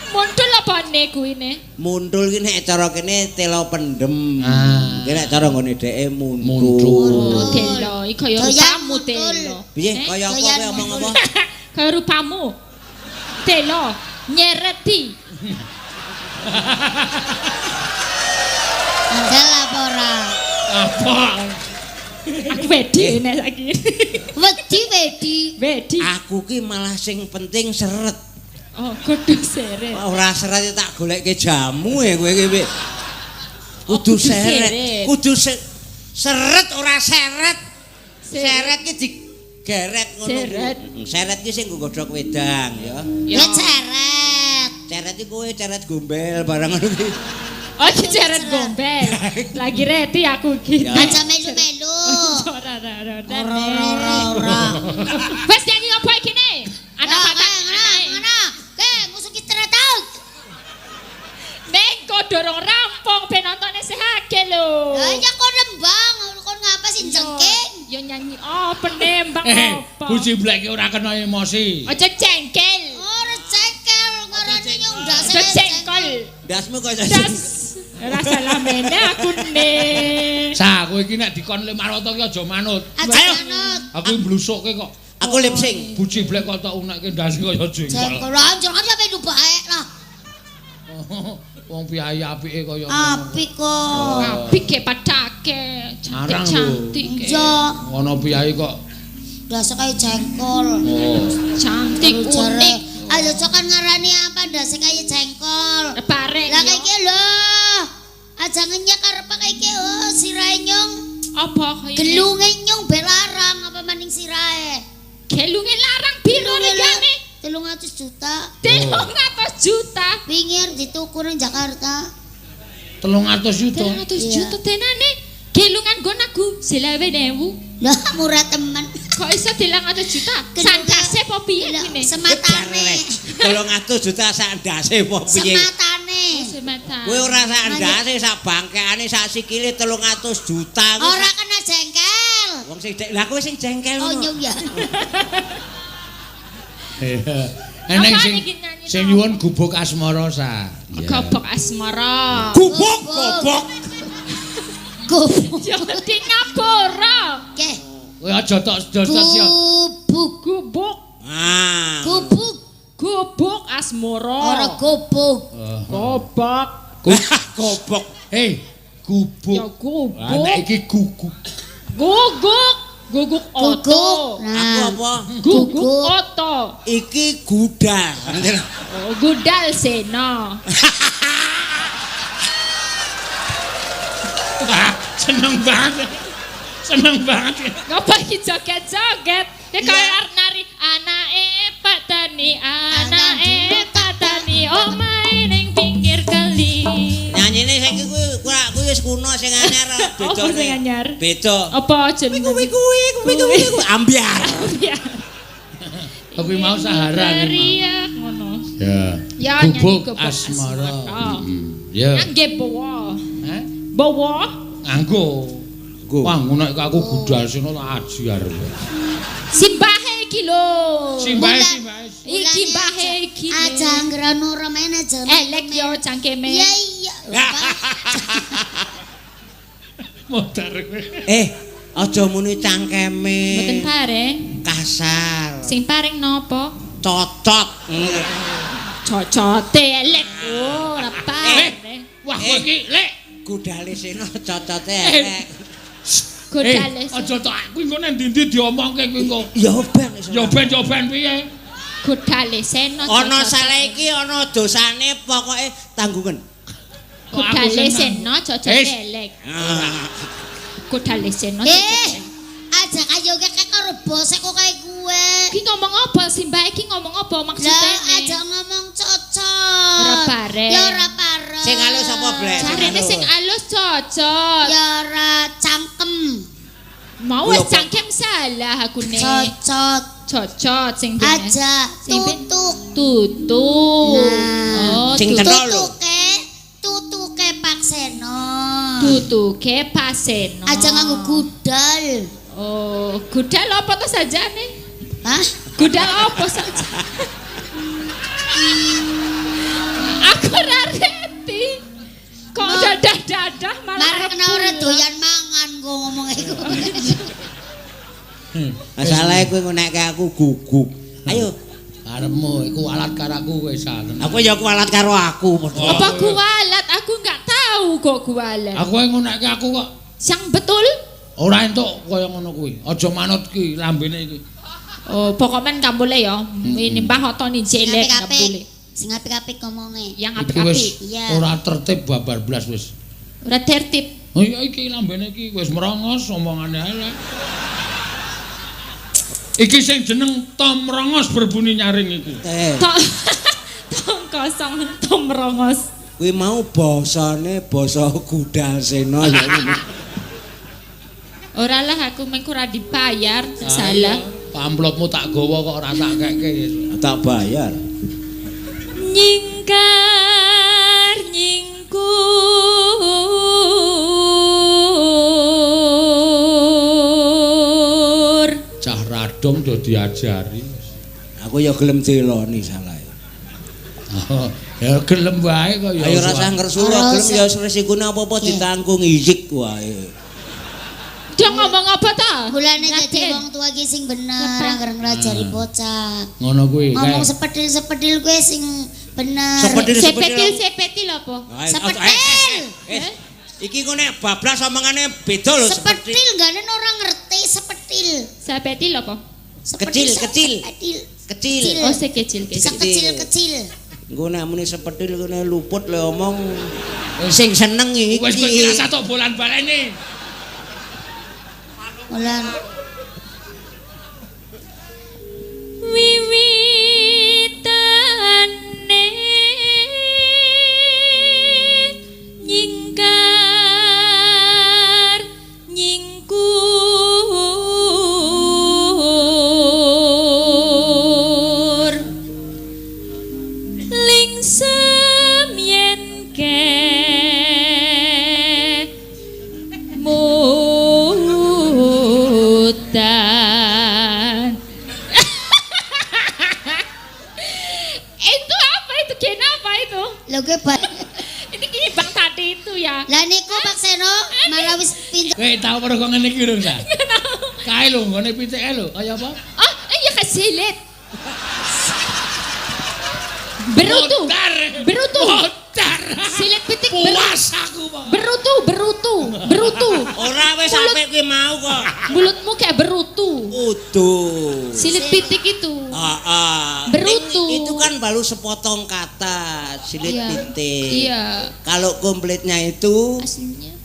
Muntul apa ne kuwi ne? Muntul ki nek cara kene telo pendem. Ah. Ki nek cara nggone dheke Muntul. muntul. Oh, telo, iki kaya Doyan rupamu muntul. telo. Piye Eh? kaya apa Doyan kowe omong apa? Kaya rupamu. Telo, nyereti. Andel apa ora? Apa? Aku wedi nek saiki. Wedi wedi. Wedi. Aku ki malah sing penting seret. Oh, kudu seret. Ora seret tak golekke jamu e kowe iki. Wi. Oh, Kudu kudu seret. seret. Kudu seret ora seret. Seret ki digeret ngono. Seret. Seret ki sing nggo godhog wedang ya. Ya ceret. Ceret ki kowe ceret gombel barang ngono ki. Oh, iki ceret gombel. Lagi reti aku iki. Ya. Aja melu-melu. Ora Ora Ora ora ora ora. Wes nyanyi apa iki ne? Anak patang ngono ngono. Ke ngusuki tretut. Mengko dorong rampung penontone sehake lho. Lah iya kon nembang, kon ngapa sih jengking? Ya nyanyi apa nembang apa? Buji Blek ki ora kena emosi. Aja jengkel. Ora jengkel, ngarani nyong ndase. Aja jengkol. Ndasmu kok iso. Das. Ora salah mene aku ne. Sa, kowe iki nek dikon Le Marwata ki aja manut. Aja manut. Aku mblusukke kok. Aku lip sync. Buji Blek kok tok unekke ndase kaya jengkol. Jengkel anjir kan sampe bae lah. Wong piyayi apike kaya ngono. Apik kok. Apik ge padake. Cantik-cantik. Iya. Ngono piyayi kok. Ndase kaya jengkol. Oh. Cantik unik. Ayo cokan ngarani apa ndase kaya jengkol. Bareng. Lah kaya iki lho. Aja ngenyek arep kaya iki oh sirahe nyong. Apa kaya Gelunge nyong belarang apa maning sirahe. Gelunge larang piro regane? 300 juta. 300 juta. Pinggir dituku nang Jakarta. 300 juta. 300 juta tenane. Gelungan nggon aku 25.000. Lah murah temen. Kok iso 300 juta? Sandase apa piye ngene? Sematane. 300 juta sak ndase apa piye? Sematane. Sematane. Kowe ora sak ndase sak bangkeane sak sikile 300 juta. Ora kena jengkel. Wong sing lah kowe sing jengkel ngono. Oh nyung ya. Eneng sing nyuwun gubuk asmara sa. Gubuk asmara. Gubuk gobok. Gubuk. Ya di ngapura. Oke. Kowe aja tok sedot ya. Gubuk gubuk. Ah. Gubuk. Gubuk asmara. Ora gubuk. Gobok. Gobok. Hei, gubuk. Ya gubuk. Lah nek iki guguk. Guguk. Guguk oto. Aku apa? Guguk oto. Iki gudal. Oh, gudal sena. Seneng banget. Seneng banget. Ngapa iki joget-joget? Ya kaya arep nari anake Pak Tani, anake Pak Tani, omahe ning pinggir kali. Nyanyine saiki kuwi kuwi wis kuno sing anyar beda. Apa sing anyar? Beda. Apa jenenge? Kuwi kuwi kuwi kuwi kuwi ambyar. Kuwi mau Sahara kuwi ngono. Ya. Ya Gubuk asmara. Ya. Ngangge bawa. Hah? Bawa? Nganggo. Wah, ngono nek aku gudal sino tak ajar. Simbahe iki lho. Simbahe simbahe. Iki mbahe iki. Aja anggeran ora men aja. Elek yo cangkeme. Iya iya. Modar kowe. Aja muni cangkeme. Mboten pareng. Kasar. Sing pareng napa? Cocot. Cocote elek. Oh, ora pareng. Wah, kowe iki lek gudale sino cocote elek. Gudale. Aja tok aku engko nang ndi-ndi diomongke kuwi engko. Ya ben iso. Ya ben ya ben piye? Gudale seno. Ana salah iki ana dosane pokoke tanggungan. Gudale seno cocote elek. Gudale seno. Aja kayo kek karo bosek kok kaya gue. Iki ngomong apa sih Mbak? Iki ngomong apa maksudnya? Lah aja ngomong cocot. Ora pareng. Ya ora pareng. Sing alus apa, Blek? Jarene sing alus cocot. Ya ora cangkem. Mau wis cangkem salah aku ne. Cocot. Cocot sing ben. Aja tutuk. Tutuk. Nah. Oh, sing tutuke, tutuke Pakseno. Tutuke Paseno. Aja nganggo gudal. Oh, gudal apa to sajane? Hah? Gudal apa saja? Aku ora ngerti. Kok dadah-dadah malah Marek kena ora doyan mangan kok ngomong iku. Masalahe kowe ngunekke aku guguk. Ayo, karepmu iku alat karo aku kowe san. Aku ya kualat karo aku. Apa kualat? Aku enggak tahu kok kualat. Aku ngunekke aku kok. Yang betul? Ora entuk kaya ngono kuwi. Aja manut ki lambene iki. Oh, pokokmen kambule ya. Ini Mbah Otoni jelek kambule. Sing apik-apik ngomonge. Yang apik-apik. Iya. Ora tertib babar blas wis. Ora tertib. Oh iya iki lambene iki wis merongos omongane elek. Iki sing jeneng Tom Rongos berbunyi nyaring iki. Tom kosong Tom Rongos. Kuwi mau basane basa Gudal Sena ya ngono. Ora lah aku mengko ora dibayar, salah. Amplopmu tak gawa kok ora tak keke. Tak bayar. Nyingkar nyingkur. Cah radong do diajari. Aku ya gelem diloni salah. Oh, ya gelem wae kok ya. Ayo rasa ngresula gelem ya resikone apa-apa ditanggung ijik wae. Dia ngomong apa ta? Mulane dadi wong tua ki sing bener angger nglajari bocah. Ngono kuwi. Ngomong sepedil-sepedil kuwi sing bener. Sepedil-sepedil apa? Sepedil. Iki kok nek bablas omongane beda lho. Sepedil nggane ora ngerti sepedil. Sepedil apa? Kecil, kecil. Kecil. Oh, sekecil-kecil. Sekecil-kecil. Engko nek muni sepedil kene luput le omong sing seneng iki. Wis kowe iki rasa tok bolan-baleni. Bolan. Wiwitane nyingkar nyingkur lingsem yen ke mutan. Itu apa itu? Kenapa itu? Lho kowe ini kini Bang tadi itu ya. Lah niku Pak Seno malah wis pinter. Kowe tau weruh kok ngene iki urung ta? Kae lho nggone pitike lho, kaya apa? Oh, iya kesilit. Berutu. Berutu. Silit pitik puas aku, Pak. Berutu, berutu, berutu. Ora wis sampe kuwi mau kok. Mulutmu kayak berutu. Udu. Silit pitik itu. Heeh. Berutu. Itu kan baru sepotong kata, silit iya. Pitik. Iya. Kalau komplitnya itu aslinya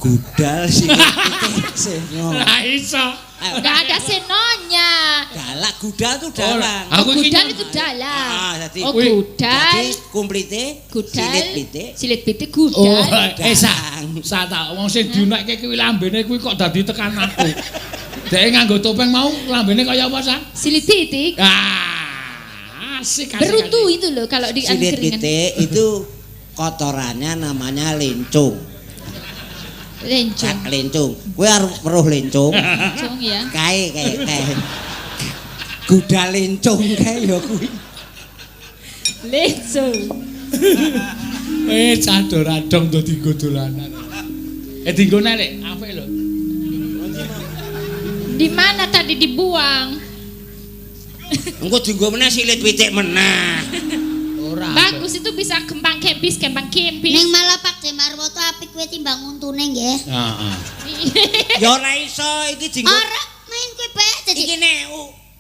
gudal silit pitik seno. Lah iso. Enggak ada senonya. Galak gudal itu dalang. Oh, gudal itu dalang. Ah, jadi, oh, gudal. Jadi komplite gudal, silit pitik. Silit pitik gudal. Oh, sa ta wong sing diunekke kuwi lambene kuwi kok dadi tekan aku. Dhek nganggo topeng mau lambene kaya apa, Sa? Silit pitik. Ah, asik asik. Berutu itu loh kalau di silit pitik itu kotorannya namanya lencung. Lencung. Lencung. Kowe arep weruh lencung. Lencung ya. Kae kae kae. Gudal lencung kae ya kuwi. Lencung. Eh cah radong do dienggo dolanan. Eh dienggo nek apik lho. Di mana tadi dibuang? Engko dienggo meneh silit pitik meneh. Ora. Bagus itu bisa kembang kempis, kembang kempis. Ning malah Pak De Marwoto apik kowe timbang untune nggih. Heeh. Ya ora iso iki jinggo. Ora main kowe bae dadi. Iki nek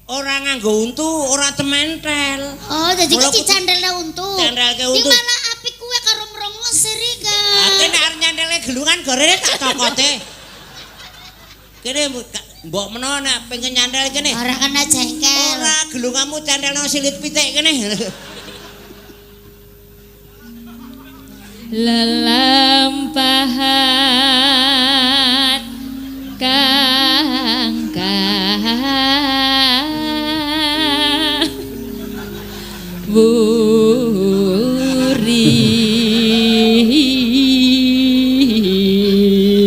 ora nganggo untu ora tementel. Oh, dadi ki dicandelne untu. Candelke untu. Ning malah apik kowe karo mrongos seri kan. Aku nek arep nyandelke gelungan gorene tak cokote. Kene mbok menawa nek pengen nyandel kene. Ora kena jengkel. Ora gelunganmu candelno silit pitik kene. Lelampahan kang wuri.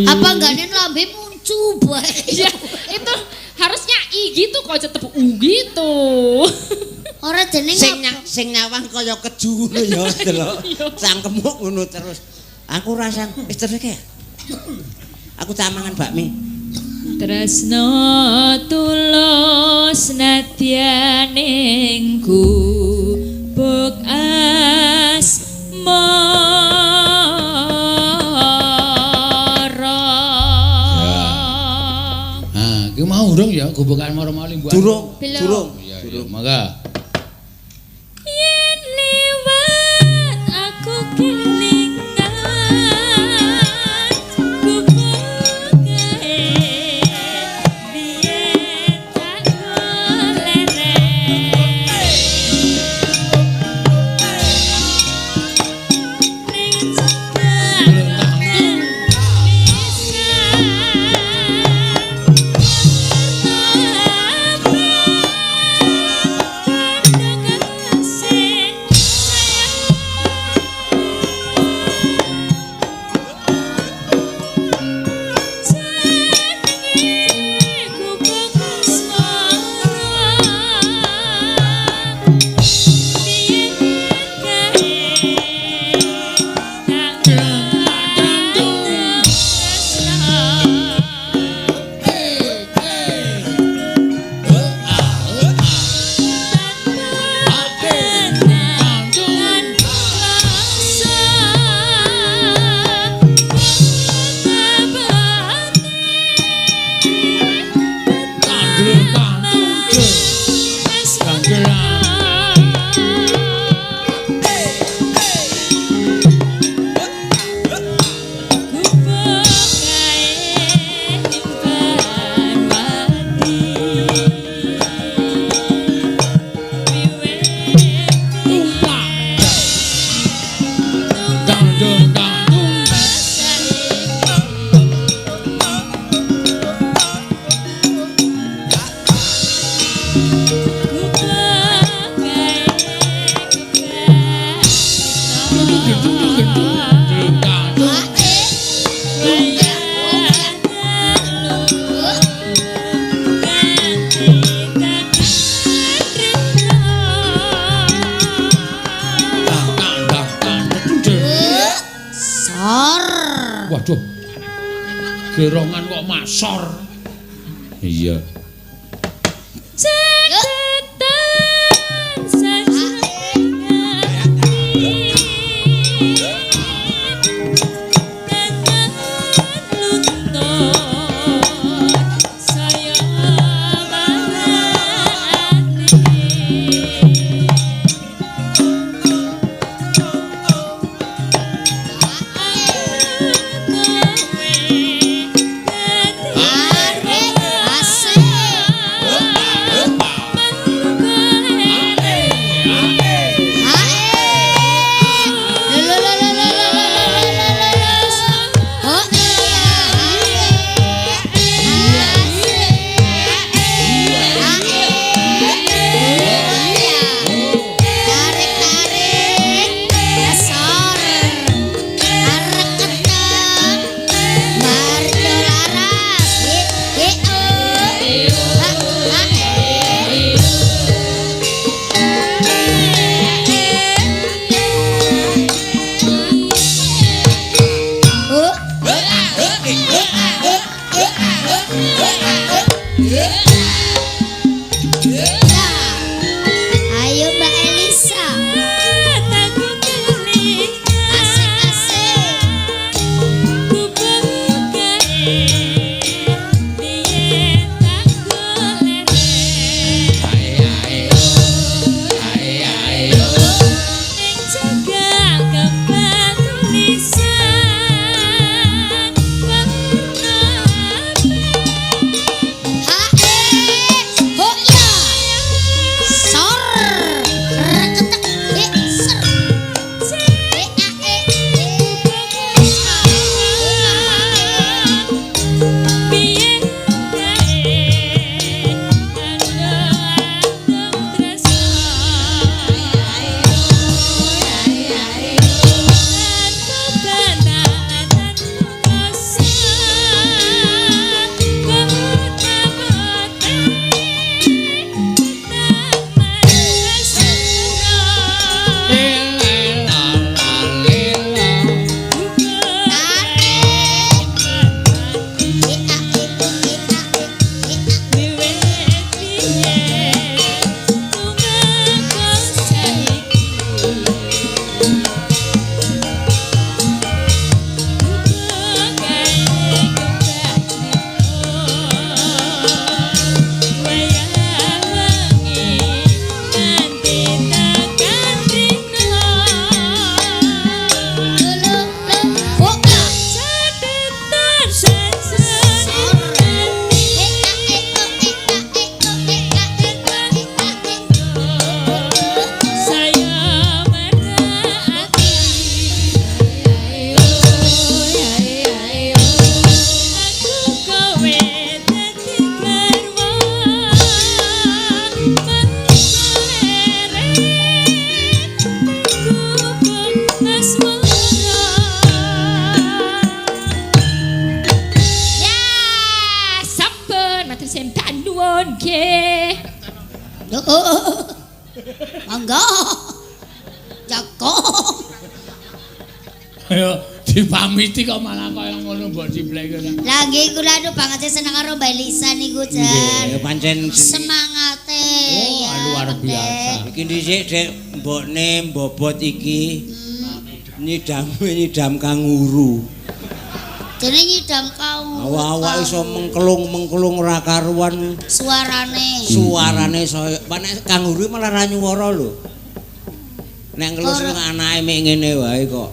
Apa nggane lambe muncu bae. Ya, itu harusnya i gitu kok tetep u gitu. Ora jeneng sing nyawang kaya keju ngono ya delok. Cangkemmu ngono terus. Aku rasa wis terus kae. Aku tak mangan bakmi. Tresno tulus nadyaning gubuk asmara. Ah, iki mau urung ya gubuk asmara mau limbukan. Durung, durung. Iya, mangga. Yen liwat aku kelingan gubuk kae biyen tak goleren ning cedhak pisan Waduh. Gerongan kok masor. Iya. Cetetan sajroning ati tenan luntur saya marani. Arek asik. Ayo Mbak Elisa. Asik-asik. Ae ae. Ae ae. Hae, ho ya. Sor. Reketek e ser. E a e e. Tarik. E a e e a e e a. Lo lo ho ya. Sor. E a e o e a e o e a e o e a e. Ya, sampun matur sembah nuwun nggih. Oh, monggo. Joko. Ayo dipamiti kok malah kaya ngono mbok ciblek ora. Lah nggih kula nu banget seneng karo Mbak Elisa niku jan. Ya pancen Semangate Oh, ya. luar Mbak. biasa. iki dhisik Dek mbokne mbobot iki nyidam nyidam kanguru. Dene nyidam kau. Awak-awak iso mengkelung-mengkelung ora karuan suarane. suarane saya nek kanguru malah ra nyuwara lho. Nek ngelus Ora. anake mek ngene wae kok.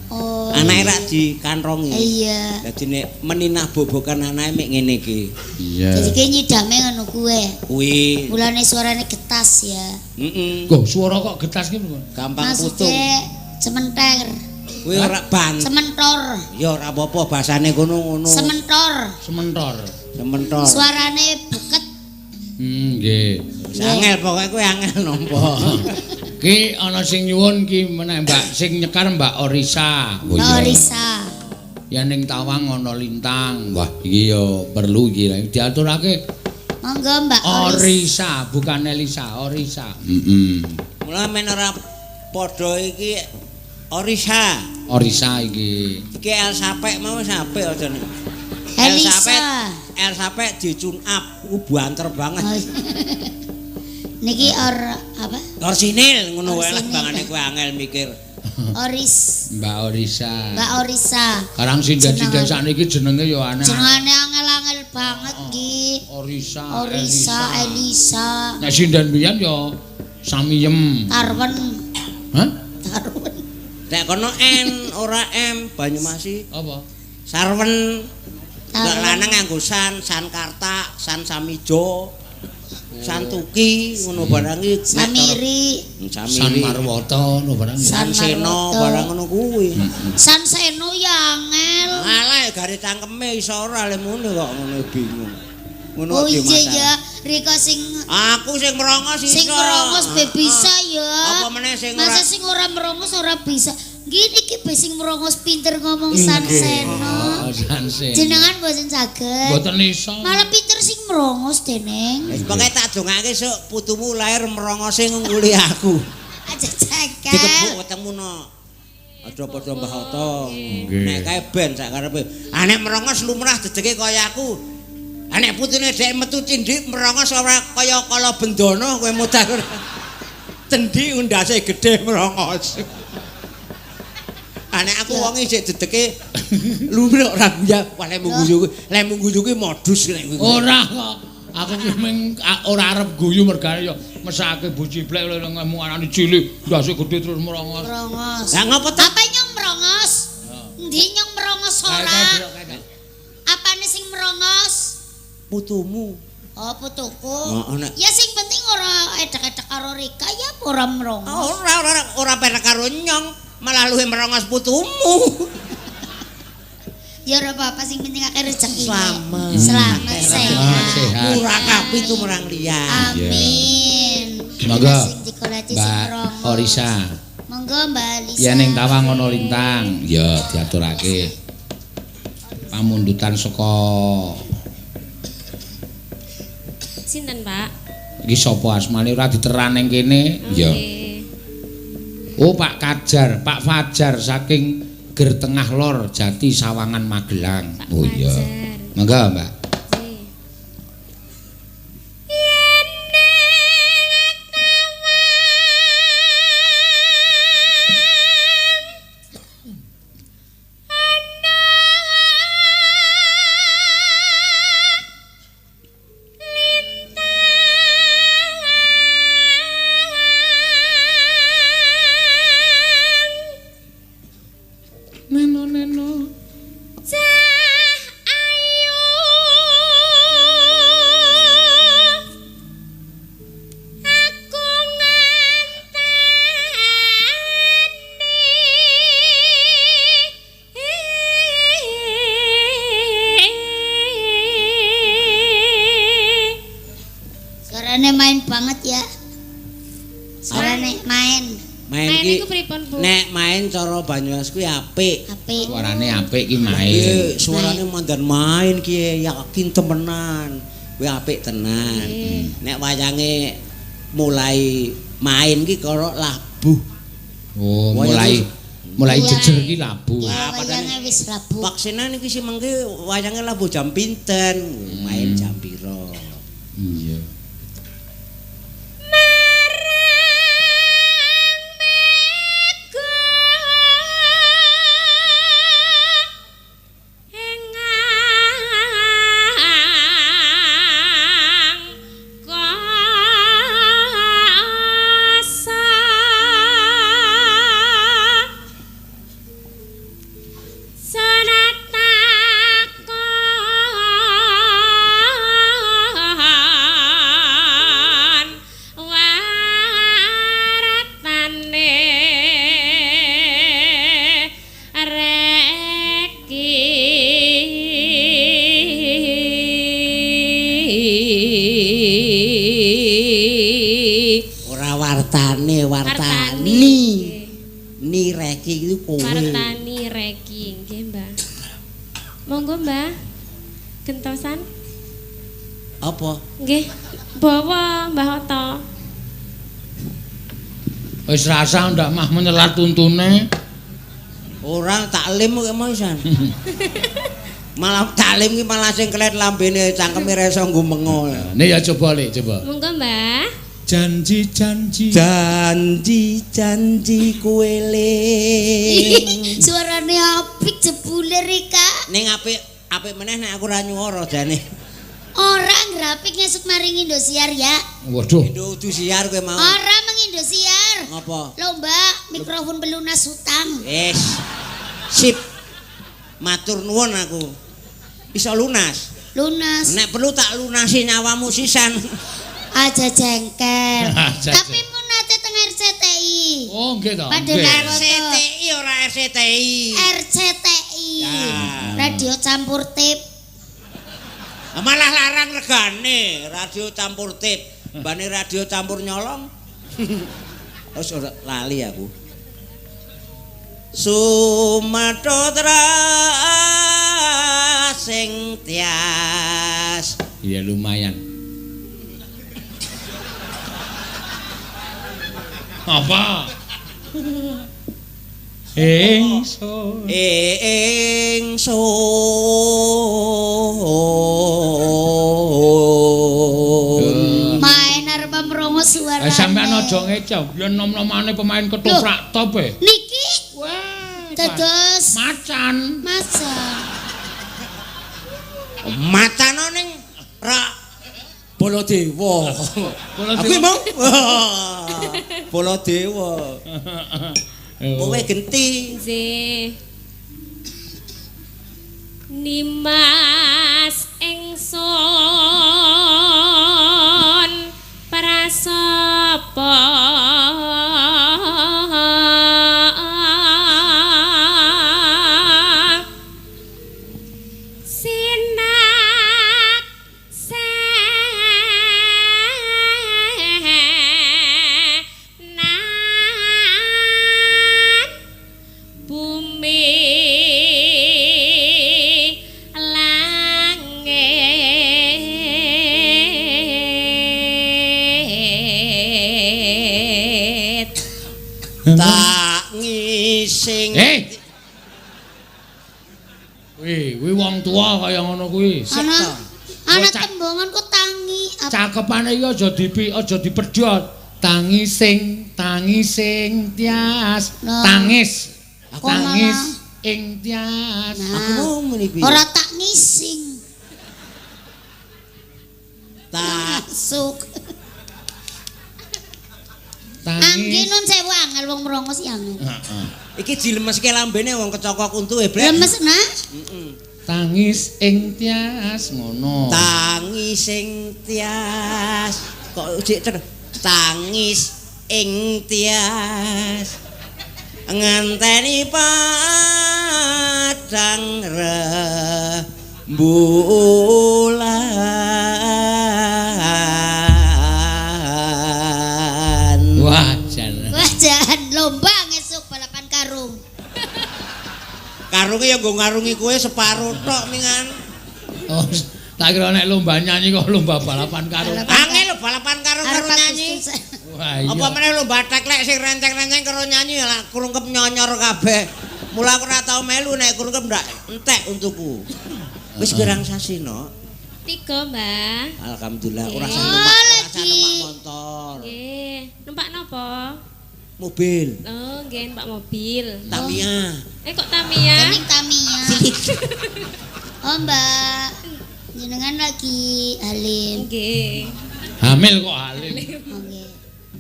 Oh. Anake rak dikantrongi. Iya. Dadi nek meninah bobokan anake mek ngene iki. Iya. Jadi ki nyidame ngono kuwe. Kuwi Mulane suarane getas ya. heeh. Kok suara kok getas ki pripun? Gampang putung. Maksudnya cementer, Kuwi ora ban. sementor, Ya ora apa-apa basane kono ngono. sementor. Sementor. Sementor. Suarane buket. Nggih. Wis Angel pokoke kuwi angel nampa. Ki ana sing nyuwun ki meneh Mbak, sing nyekar Mbak Orisa. Oh, Mbak Orisa. Ya ning tawang ana lintang. Wah, iki ya perlu iki diaturake. Monggo Mbak Oris. Orisa, bukan Elisa, Orisa. Heeh. Mula men ora padha iki Orisa. Orisa iki. Iki Elsapek mau wis apik aja nih. Elisa. Elsapek di tune up, ku banter banget. Oh. Niki or apa? Orsinil ngono wae lah Orsinil. bangane kowe angel mikir. Oris. Mbak Orisa. Mbak Orisa. Karang sinden-sinden Jenengane. sakniki jenenge ya aneh. Jenengane angel-angel banget nggih. Orisa, Orisa, Elisa, Nek sinden biyen ya Samiyem. Tarwen, Hah? Tarwen. Nek kono N ora M Banyumasi. Apa? Sarwen. Nek Tarwen. lanang nganggo San, San Karta, San Samijo, San Tuki ngono barang iki. Samiri, San Samiri. Marwata ngono barang. San San Seno Marwoto. barang ngono kuwi. San Seno ya angel. Alah gare cangkeme iso ora le muni kok ngono bingung. Ngono Oh kok iya dimasalah. ya, Rika sing Aku sing merongos iso. sing merongos be bisa ya. Apa meneh sing ora Masa sing ora merongos ora bisa. Gini iki be sing merongos pinter ngomong San Seno. Oh, San Seno. Jenengan mboten saged. Mboten iso. Malah pinter sing merongos deneng. Wis pokoke tak dongake sok putumu lahir merongose ngungkuli aku. Aja jagal. Dikebuk wetengmu no. Aja padha Mbah Oto. Nggih. Nek kae ben sak karepe. Ah nek merongos lumrah dedege kaya aku. Ah nek putune dhek metu cindhik merongos ora kaya kala bendana kowe modal. Cendhik undase gedhe merongos. Ah nek aku wong isih dedege lumrah ora guyu, wah lek mung guyu kuwi, lek mung guyu kuwi modus nek kuwi. Ora kok. Aku ki mung ora arep guyu mergane ya mesake Bu Ciblek lho ngemu anane cilik, ndase gedhe terus merongos. Merongos. Lah ngopo ta? Apa nyong merongos? Endi nyong merongos ora? Apane sing merongos? Putumu. Oh, putuku. Oh, nek- Ya sing penting ora edek-edek karo Rika ya apa ora merongos. Ora ora ora penak karo nyong, malah luwih merongos putumu. Ya ora apa-apa sing penting akeh rezekine. Slamet. Selamat sehat. Selamat, sehat. Murah kabeh itu marang liya. Amin. Monggo. Sing digoleki sing Mbak merongos. Orisa. Monggo Mbak Lisa. Yen ning tawang ana lintang, ya diaturake. Pamundutan saka Sinten, Pak? iki sapa asmane ora diteran ning kene? Ya. Nggih. Oh Pak Kajar, Pak Fajar saking Ger Tengah Lor Jati Sawangan Magelang. Pak Oh iya. Fajar. Monggo, Mbak. Nggih. Yen ning tawang ana lintang Neno neno. Cah ayu aku nganteni Suarane main banget ya. Suarane main. Main Main ki iku pripun, Bu? Nek main cara Banyumas kuwi apik. Apik. Suarane apik ki main. Iya, suarane mandan main ki yakin temenan. Kuwi apik tenan. Nek wayange mulai main ki karo labuh. Oh, Wayang mulai wis- mulai Iya. jejer ki labu. Ya Wah, padahal- wayange wis labu. Vaksinan iki sing mengke wayange labuh jam pinten? Main jam piro? Iya. Marang mega engang kasa Senatakon waratane reki Ora wartane, wartani. Ni reki itu kowe. Wartani reki nggih Mbah. Monggo Mbah. Gentosan. Apa? Nggih, bawa Mbah Oto. Wis rasa ndak mah menyelat tuntune. Ora taklim kok mau isan. Malah taklim ki malah sing kelet lambene cangkeme ra iso nggumengo. Nih ya coba Le, coba. Monggo, Mbah. Janji-janji. Janji-janji kowe ling. Suarane apik jebule Rika. Ning apik apik meneh nek aku ora nyuwara jane. Ora ngrapik ngesuk maring Indosiar ya. Waduh. Indo udu siar kowe mau. Ora meng Indosiar. Ngopo? Lomba mikrofon pelunas hutang. Wis. Sip. Matur nuwun aku. Iso lunas. Lunas. Nek perlu tak lunasi nyawamu sisan. Aja jengkel. Aja Tapi mun nate teng RCTI. Oh, nggih to. RCTI ora RCTI. RCTI. Ya. Radio campur tip. Malah larang regane radio campur tip. Mbane radio campur nyolong. Wis ora lali aku. Sumatha sing tias. Iya lumayan. Apa? Ingsun. Ingsun. Main arep mrongo suarane. Sampeyan aja ngeco. Yen nom-nomane pemain ketoprak top e. Niki. Wah. Dados macan. Macan. Macane ning rak Baladewa. Aku mau. Baladewa. Kowe genti. Nggih. Nimas ingsun prasapa sinak senan bumi langit. Tak ngising. Kuwi, kuwi wong tuwa kaya ngono kuwi. Ana tembongan ku tangi. Cakepane iki aja aja dipedhot. Tangi sing tias. Tangis. Tangis ing tias. Aku mau muni piye? Ora tak ngising. Tak masuk. Angge nun sewu angel wong mrongos ya angel. Heeh. Iki dilemeske lambene wong kecokok untuke, Blek. Lemes nah. Heeh. Tangis ing tias ngono. Tangis ing tias. Kok jek tangis ing tias. Ngenteni padang rembulan. Wah, jan. Wah, jan lomba ngesuk balapan karung. Karunge ya nggo ngarungi kowe separo tok mingan. Oh, tak kira nek lomba nyanyi kok lomba balapan karung. Angel lho balapan karung karo nyanyi. Wah, iya. Apa meneh lomba teklek sing renceng-renceng karo nyanyi lah krungkep nyonyor kabeh. Mula aku ora tau melu nek krungkep ndak entek untuku. Wis pirang sasi, no? 3, Mbah. Alhamdulillah ora usah numpak, ora usah numpak motor. Nggih, numpak napa? Mobil. Oh, nggih, numpak mobil. Tamiya. Eh kok Tamiya? Kening Tamiya. Oh, Mbak. Jenengan lagi halim. Nggih. Hamil kok halim. Oh, nggih.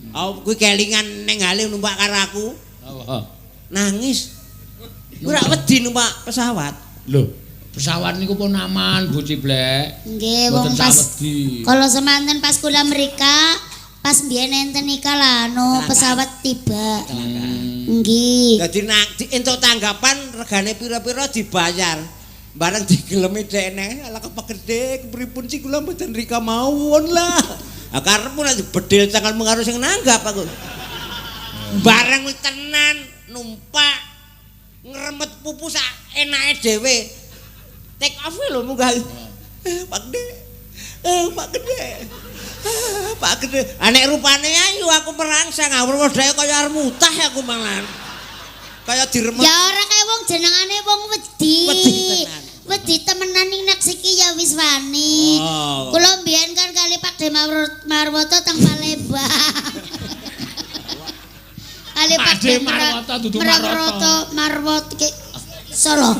Oh, kuwi kelingan ning halim numpak karo aku. Apa? Nangis. Kuwi ora wedi numpak pesawat. Lho, pesawat niku pun aman, Bu Ciblek. Nggih, wong pas kalau semanten pas kula mrika, pas mbiyen enten nika lah anu pesawat tiba. Nggih. Dadi entuk tanggapan regane pira-pira dibayar. Bareng digelemi dekne, ala kepegede kepripun sih kula mboten rika mawon lah. Ah karepmu nek dibedhil cangkelmu karo sing nanggap aku. Bareng wis tenan numpak ngremet pupu sak enake dhewe. Take off lho munggah. Pak Gede. Pak Gede. Pak Gede. Ah nek rupane ayu aku merangsang ngawur wedake kaya arep mutah aku malan. Kaya diremet. Ya ora kaya wong jenengane wong wedi. Wedi tenan. Wedi temenan ning nek siki ya wis wani. Oh. Kula mbiyen kan kali Pak De Marwoto teng Palembang. Kali Pak De Marwoto dudu Marwoto. Marwoto ki Solo.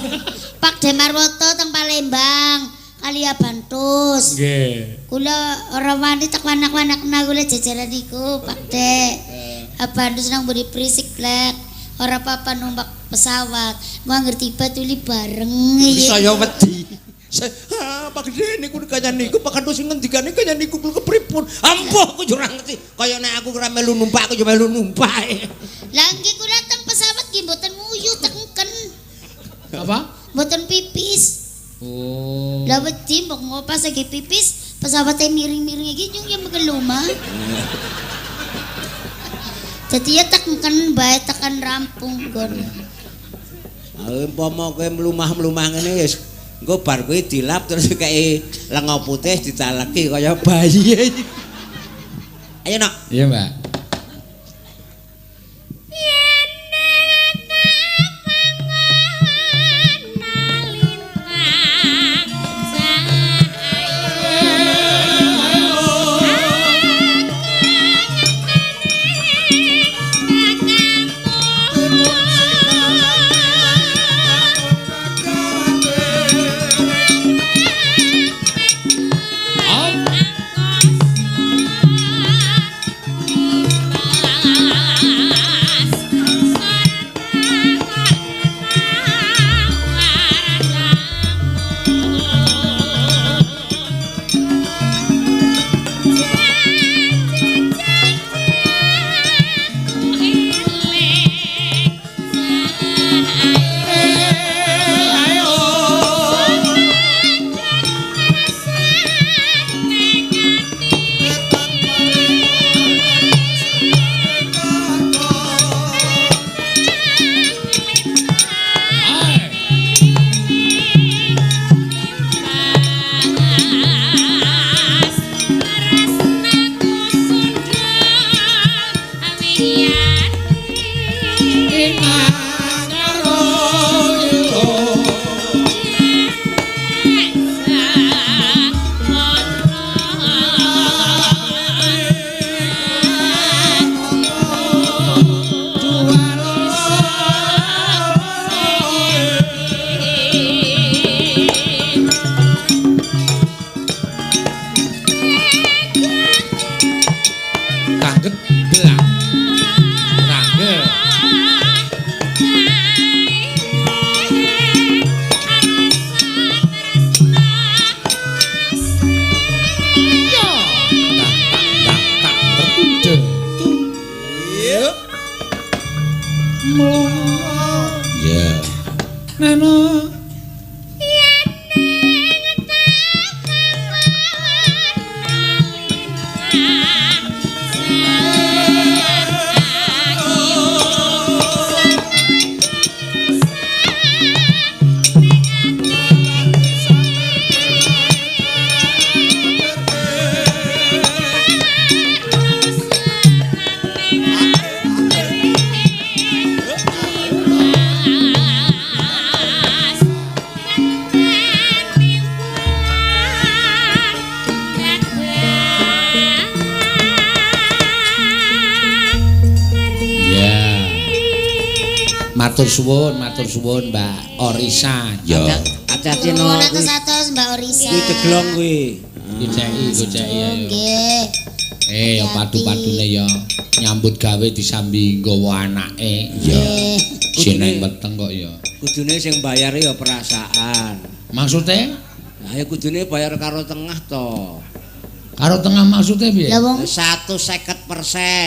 Pak De Marwoto teng Palembang kali Abantus. Nggih. Kula ora wani tak wanak-wanakna kula jejeran niku Pak De. Abantus nang mburi prisik blek. Ora apa-apa numpak pesawat. Gua ngerti tiba tuli bareng. Saya wedi. Pak Gede niku kaya niku Pak Kanto sing ngendikane kaya niku kepripun. Ampuh aku yo ora ngerti. Kaya nek aku ora melu numpak aku yo melu numpak. Lah nggih kula teng pesawat nggih mboten nguyu tengken. Apa? Mboten pipis. Oh. Lah wedi mbok ngopas lagi pipis, pesawate miring-miring iki nyung ya megeluma. Dadi ya tengken bae tekan rampung nggon. Ha umpama kowe mlumah-mlumah ngene wis engko bar kuwi dilap terus kei lenga putih ditaleki kaya bayi. Ayo nok. Iya, Mbak. Matur suwun Mbak Orisa. Ya. Ati-ati no. Atus-atus Mbak Orisa. Kuwi deglong kuwi. Goceki ayo. Nggih. Ya padu-padune ya nyambut gawe disambi nggawa anake. Ya. Sing weteng kok ya. Kudune sing bayar ya perasaan. Maksude? Lah ya kudune bayar karo tengah to. Karo tengah maksude piye? 150%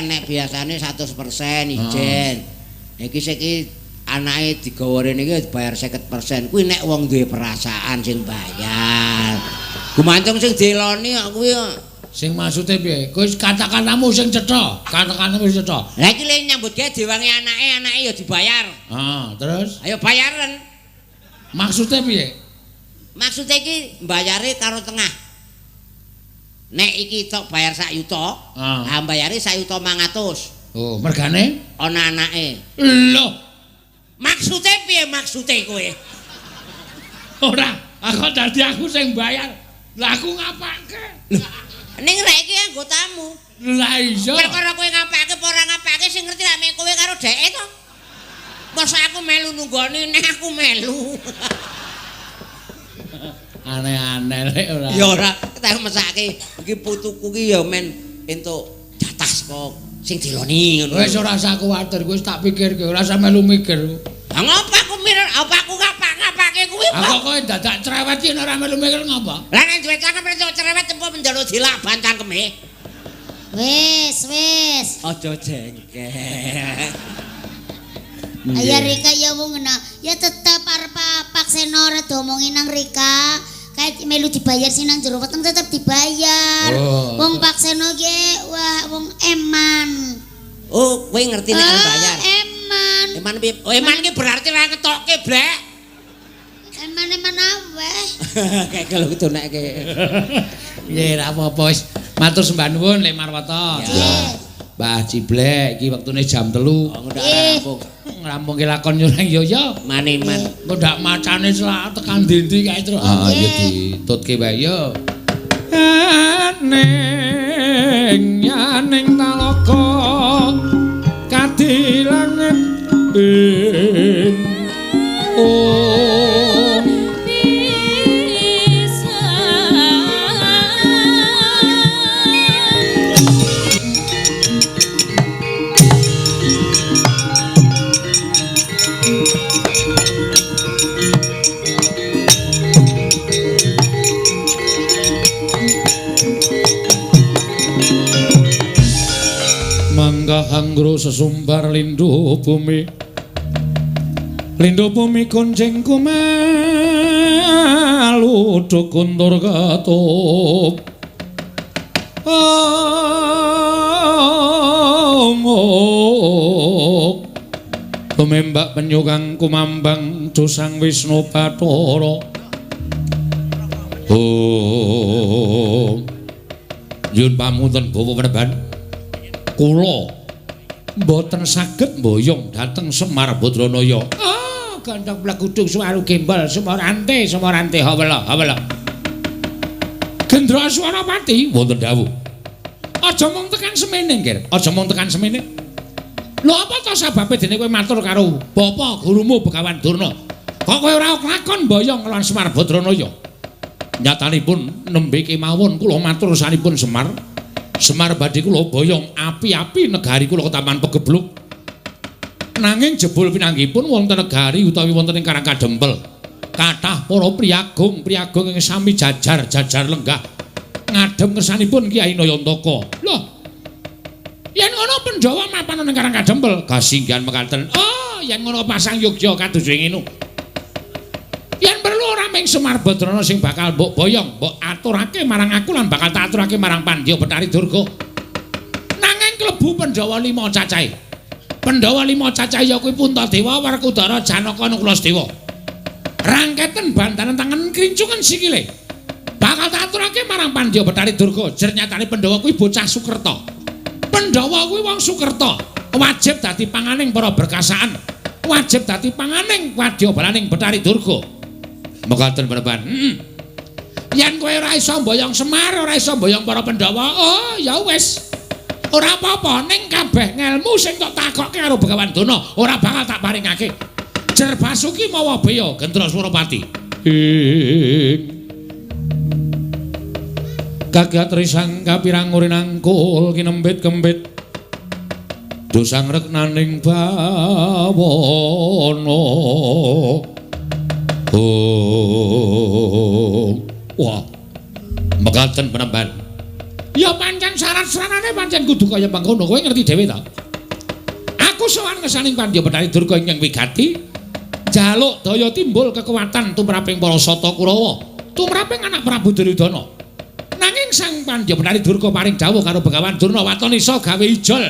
nek biasane 100% ijen. Iki saiki anake digawa rene iki bayar 50%. Kuwi nek wong duwe perasaan sing bayar. Gumantung sing diloni kok kuwi. Sing maksude piye? Kowe kata-katamu sing cetha, kata-katamu sing cetha. Lah iki le nyambut gawe diwangi anake, anake ya dibayar. Heeh, terus? Ayo bayaren. Maksude piye? Maksude iki mbayare karo tengah. Nek iki tok bayar sak yuta, ha mbayare 1.500.000. Oh, mergane ana anake. Lho. Maksude piye maksude kowe? Ora, aku dadi aku sing bayar. Lah aku ngapake? Ning rek iki anggotamu. Lah iya. Perkara kowe ngapake apa ora ngapake sing ngerti lak mek kowe karo dheke to. Masa aku melu nunggoni nek aku melu. Aneh-aneh rek ora. Ya ora, tak mesake iki putuku ki ya men entuk jatah saka sing diloni ngono. Wis ora usah kuwatir, wis tak pikirke, ora usah melu mikir. Lah ngopo aku mikir, apa aku ngapak-ngapake kuwi? Aku kowe dadak cerewet yen ora melu mikir ngopo? Lah nek duwe cangkem entuk cerewet tempo njaluk dilaban cangkeme. Wis, wis. Aja jengkel. Ayo Rika ya wong ngene. Ya tetep arep Pak Seno ora diomongin nang Rika. Kayak melu dibayar sing nang jero weteng tetep dibayar. Oh. Wong Pak Seno ki wah wong eman. Oh, kowe ngerti nek arep bayar. Eman. Eman piye? Oh, eman ki berarti ora ngetokke, Blek. Eman-eman aweh. Kayak kalau kudu nekke. Nggih, ora apa-apa wis. Matur sembah nuwun Lek Marwata. Nggih. Mbah Ciblek iki wektune jam 3. Oh, ndak rampung. Ngrampungke lakon yo nang yo yo. Maniman. Engko ndak macane selak tekan ndi-ndi kae terus. Ah ya ditutke wae yo. Aning yaning talaga kadilanget ing oh Hanggro sesumbar lindu bumi. Lindu bumi konjeng kumalu dukuntur ketup. Omok tumembak penyu kang kumambang dosang Wisnu Bathara. Om nyuwun pamunten Bapak Peneban. Kula mboten saged mboyong dhateng Semar Badranaya. Ah, gandhang plegudung suwaru gembel sumorante sumorante hawela hawela. Gendra Swarapati wonten dawuh. Aja mung tekan semene, Nggir. Aja mung tekan semene. Lho apa to sababe dene kowe matur karo bapa gurumu Begawan Durna? Kok kowe ora lakon mboyong lawan Semar Badranaya? Nyatanipun nembe kemawon kula matur sanipun Semar. Semar badhe kula boyong api-api negari kula ketaman pegebluk. Nanging jebul pinanggihipun wonten negari utawi wonten ing Karang Kadempel. Kathah para priyagung-priyagung ing sami jajar-jajar lenggah ngadhem kersanipun Kyai Nayantaka. Lho. Yen ngono Pandhawa mapan ing Karang Kadempel, kasinggihan mekaten. Oh, yen ngono pasang yogya kados ngene. Yen perlu ora ming Semar Badrana sing bakal mbok boyong, mbok aturake marang aku lan bakal tak aturake marang Pandya Bethari Durga. Nanging klebu Pandhawa 5 cacahe. Pandhawa 5 cacahe ya kuwi Puntadewa, Werkudara, Janaka, Nakula, Sadewa. Rangketen bantanan tangan krincungan sikile. Bakal tak aturake marang Pandya Bethari Durga. Jer nyatane Pandhawa kuwi bocah Sukerta. Pandhawa kuwi wong Sukerta, wajib dadi panganing para berkasaan, wajib dadi panganing wadyabalaning Bethari Durga. Mekaten Peneban. Yen kowe ora iso mboyong Semar, ora iso mboyong para Pandhawa, oh ya wis. Ora apa-apa, ning kabeh ngelmu sing tok takokke karo Begawan Durna ora bakal tak paringake. Jer Basuki mawa beya Gendra Surapati. Ing kagat risang kapirang urinangkul kinembit kembit dosang reknaning bawana. Oh, wah, mekaten Penemban. Ya pancen syarat-syaratane pancen kudu kaya mangkono, kowe ngerti dhewe ta? Aku sowan ngesaning Pandya Bethari Durga ingkang wigati, njaluk daya timbul kekuatan tumraping para Sata Kurawa, tumraping anak Prabu Duryudana. Nanging Sang Pandya Bethari Durga paring dawuh karo Begawan Durna waton isa gawe ijol.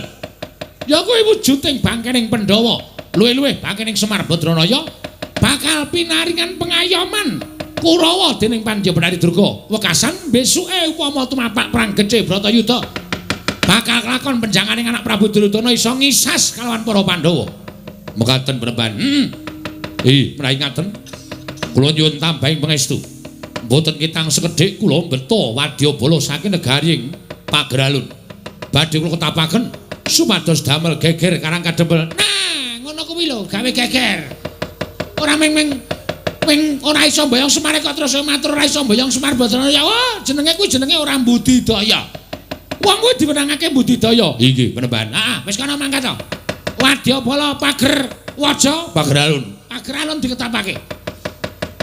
Ya kuwi wujuding bangkening Pandhawa, luwih-luwih bangkening Semar Badranaya. Bakal pinaringan pengayoman Kurawa dening Pandya Bethari Durga. Wekasan besuke upama tumapak perang gedhe Bratayuda bakal kelakon penjanganing anak Prabu Duryudana iso ngisas kalawan para Pandhawa. Mekaten Penemban. Menawi ngaten kula nyuwun tambahing pangestu. Mboten kitang sekedhik kula mbeta wadyabala saking negari ing Pageralun. Badhe kula ketapaken supados damel geger Karang Kadempel. Nah, ngono kuwi lho, gawe geger. Ora ming ora iso mboyong Semar kok terus matur ora iso mboyong Semar Badrana. Wah, jenenge kuwi jenenge ora budidaya. Wong kuwi diwenangake budidaya. Inggih, penemban. Heeh, wis kono mangkat to. Wadyabala pager waja Pageralun. Pageralun diketapake.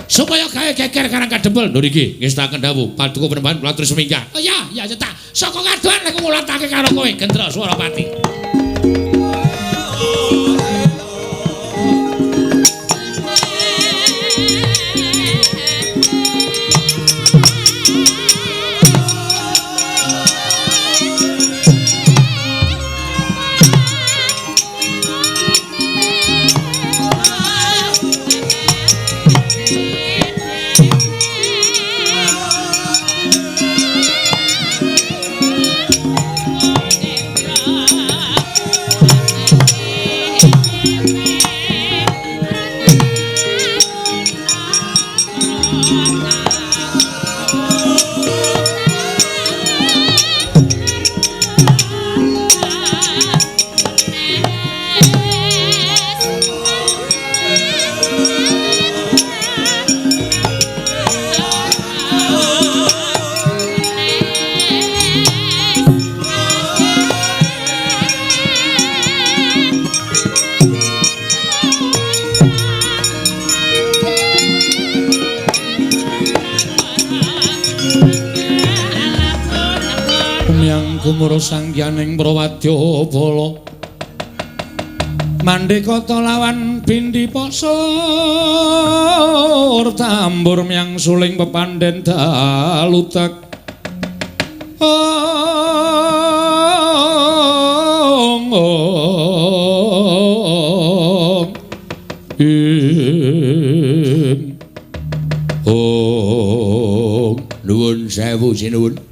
Supaya gawe geger Karang Kadempel. Lho niki ngestaken dawuh paduka penemban kula terus minggah. Oh iya, ya cetak. Saka kadohan lek ngulatake karo kowe Gendra Swarapati. Gumuro sangyaning Prawadyabala Mandekata lawan bindi pasur tambur myang suling pepandhen dalutek ong ong ing ong nuwun sewu sinuwun.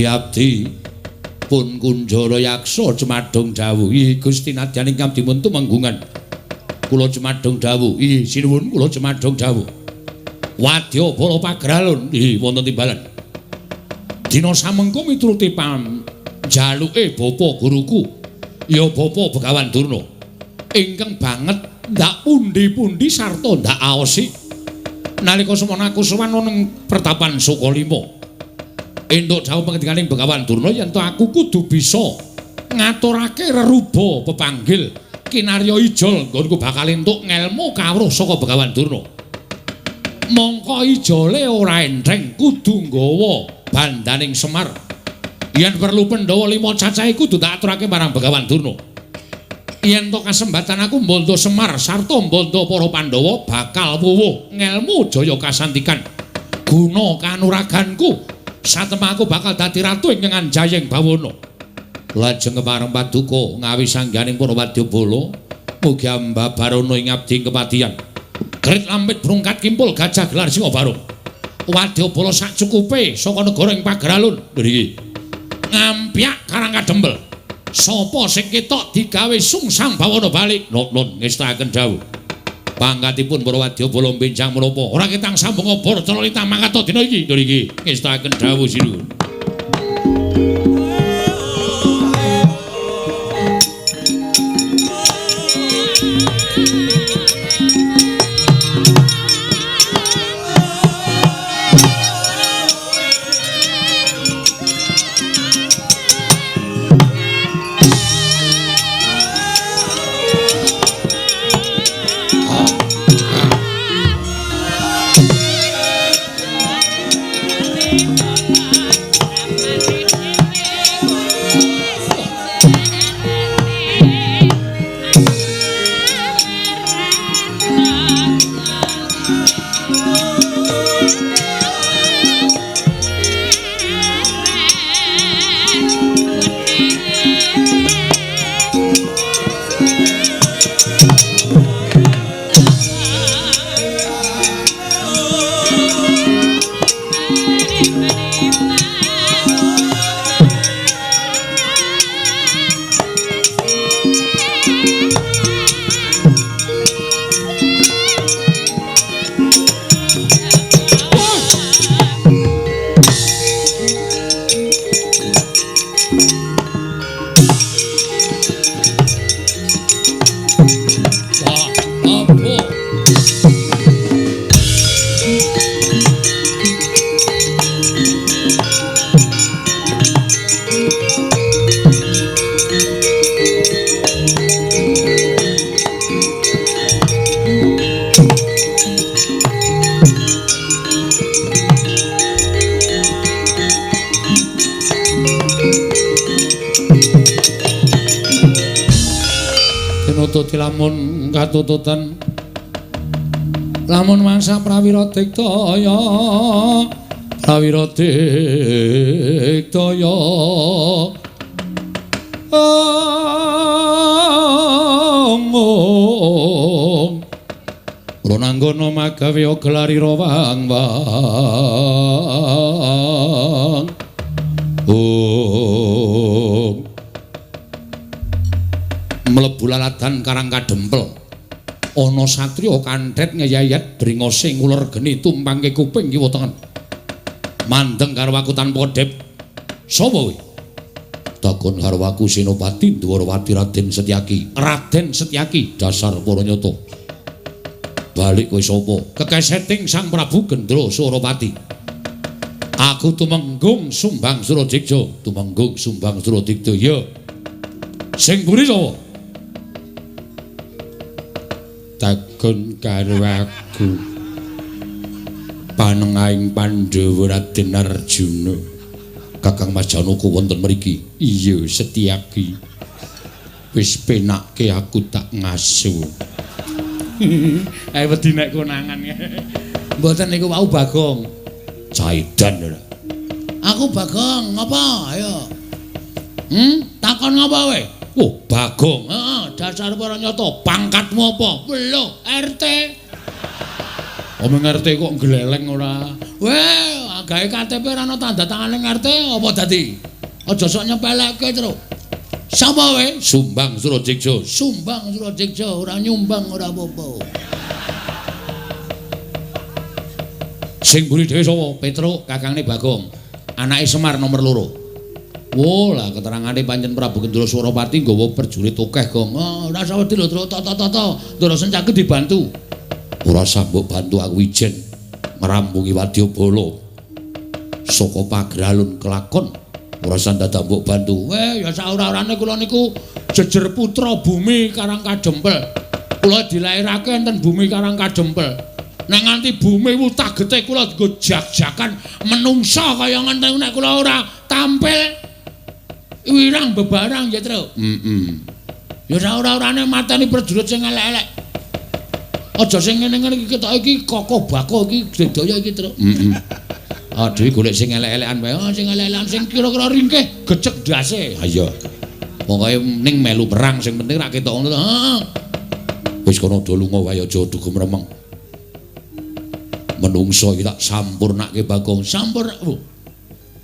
Abdi pun Kunjara Yaksa Jemadong dawuh. Gusti nadyan ingkang dipun tumenggungan kula Jemadong dawuh. Sinuwun kula Jemadong dawuh. Wadyabala Pageralun wonten timbalan. Dina samengko mituruti panjaluke bapa guruku ya Bapa Begawan Durna ingkang banget ndak pundi-pundi sarta ndak aosi nalika semana aku sowan wonten pertapan Sukalima. Entuk dawuh pangendikaning Begawan Durna yen to aku kudu bisa ngaturake reruba pepanggil kinarya ijol nggonku bakal entuk ngelmu kawruh saka Begawan Durna. Mongko ijole ora entheng kudu nggawa bandaning Semar. Yen perlu Pandhawa 5 cacahe kudu tak aturake marang Begawan Durna. Yen to kasembatan aku mbondo Semar sarta mbondo para Pandhawa bakal wuwuh ngelmu jaya kasantikan guna kanuraganku. Satemah aku bakal dadi ratu ing Anjayeng Bawana. Lajeng kepareng paduka ngawi sangganing para wadyabala mugi ambabarana ing abdi kepatihan. Grit lampit brungkat kimpul gajah gelar singa barung. Wadyabala sak cukupe saka negara ing Pageralun. Ngriki. Ngampyak Karang Kadempel. Sapa sing ketok digawe sungsang bawana balik? Nun ngestakaken dawuh. Pangkatipun para wadyabala benjang menapa ora ketang sambung obor celolita mangkat dina iki. Ngriki ngestakaken dawuh sinuwun. Ditututi lamun katututan lamun mangsa prawira diktaya prawira diktaya ong Ronanggana magawe gelarira wang wang ong mlebu laladan Karang Kadempel ana satriya kanthet ngeyayat bringose nguler geni tumpangke kuping kiwa tengen mandeng karo aku tanpa kedhep sapa kowe takon karo aku Senopati Dwarawati Raden Setyaki. Raden Setyaki dasar para nyata balik kowe sapa kekeseting Sang Prabu Gendra Surapati aku tumenggung Sumbang Suradikja tumenggung Sumbang Suradikja ya sing mburi sapa takon karo aku panengahing Pandhawa Raden Arjuna. Kakang Mas Janaka wonten mriki. Iya Setyaki wis penakke aku tak ngaso. Ae wedi nek konangan. Mboten niku wau Bagong. Caidan ora. Aku Bagong, ngapa? Ayo. Takon ngapa kowe? Oh, Bagong. Heeh, dasar para nyata. Pangkatmu apa? Lho, RT. Omong RT kok gleleng ora? Weh, gawe KTP ora ana tanda tangane RT apa dadi? Aja sok nyepelekke, Truk. Sapa kowe? Sumbang Suradikja. Sumbang Suradikja, ora nyumbang ora apa-apa. Sing mburi dhewe sapa? Petruk, kakangne Bagong. Anake Semar nomor 2. Wo lah keterangane pancen Prabu Gendra Surapati nggawa prajurit akeh, Gong. Oh, ora usah wedi lho, Truk. Tata-tata. Ndara Sencaki dibantu. Ora usah mbok bantu aku ijen ngrampungi wadyabala. Saka pagralun kelakon ora usah dadak mbok bantu. Weh, ya saora-orane kula niku jejer putra bumi Karang Kadempel. Kula dilairake enten bumi Karang Kadempel. Nek nganti bumi wutah getih kula nggo jak-jakan menungsa kaya ngenten nek kula ora tampil wirang bebarang ya, Truk. Heeh. Ya saora-orane mateni prajurit sing elek-elek. Aja sing ngene-ngene iki ketok iki kokoh bakoh iki gedaya iki, Truk. Heeh. Ah, dhewe golek sing elek-elekan wae. Oh, sing elek-elekan sing kira-kira ringkih gecek ndase. Ha iya. Pokoke ning melu perang sing penting rak ketok ngono to. Heeh. Wis kono do lunga wae aja dugem remeng. Menungso iki tak sampurnake Bagong. Sampurna. Oh.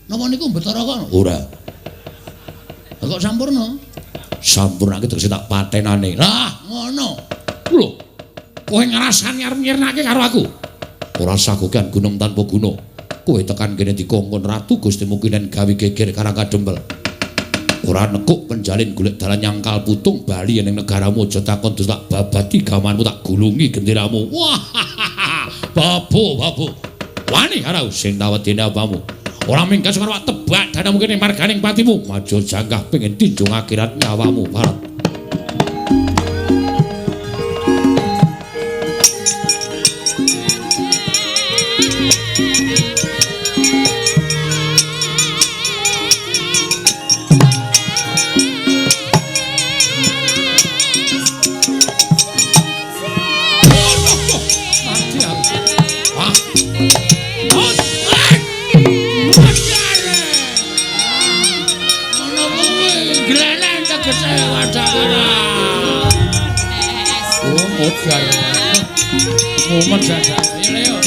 Napa niku Betara kok? Ora. Lah kok sampurna? Sampurnake tegese tak patenane. Lah, ngono. Lho. Kowe ngrasani arep nyirnake karo aku. Ora usah kokean gunung tanpa guna. Kowe tekan kene dikongkon Ratu Gusti Mukinen gawe geger Karang Kadempel. Ora nekuk penjalin golek dalan nyangkal putung bali ning negaramu aja takon terus tak babati gawanmu tak gulungi genderamu. Wah. Babu, babu. Wani karo sing tawedene apamu. Ora minggas karo tebak danamu kene marganing patimu. Maju janggah pengen tinjung akhirat nyawamu, Barat. Mumet saja. Ayo, ayo.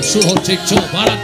Suradikja Barat.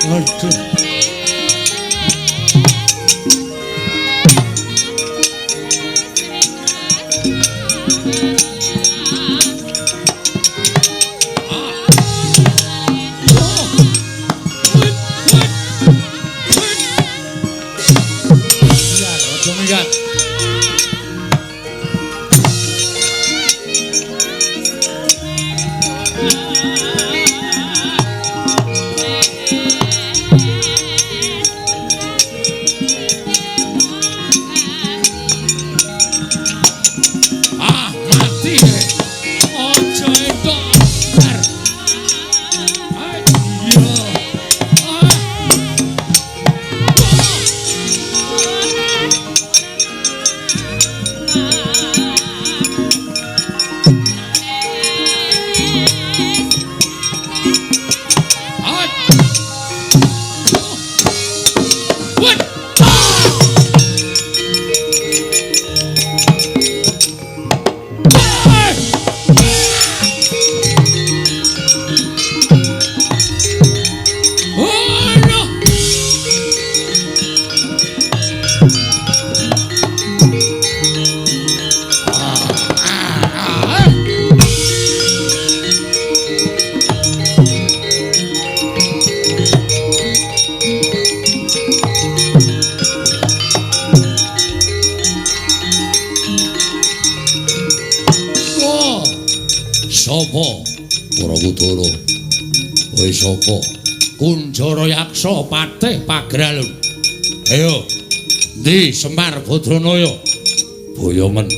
Aduh. Kunjara Yaksa Patih Pagralun. Ayo, ndi Semar Badranaya? Boyongen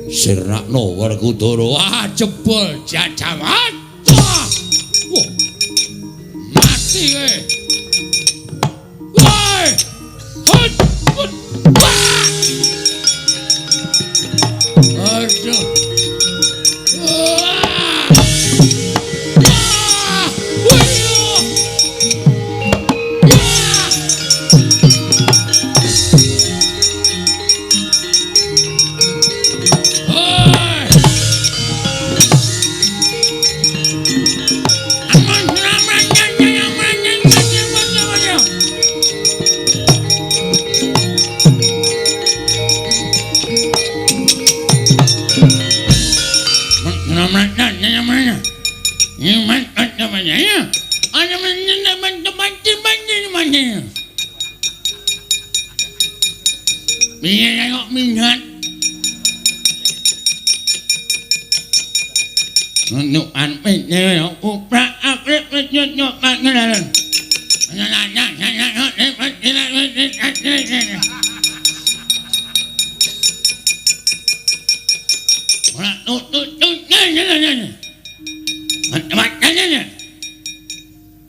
sirnakno Werkudara. Ah, jebol jajawan. Wah. Mati kowe. Woi. Hut. Hut. Wah. Aduh.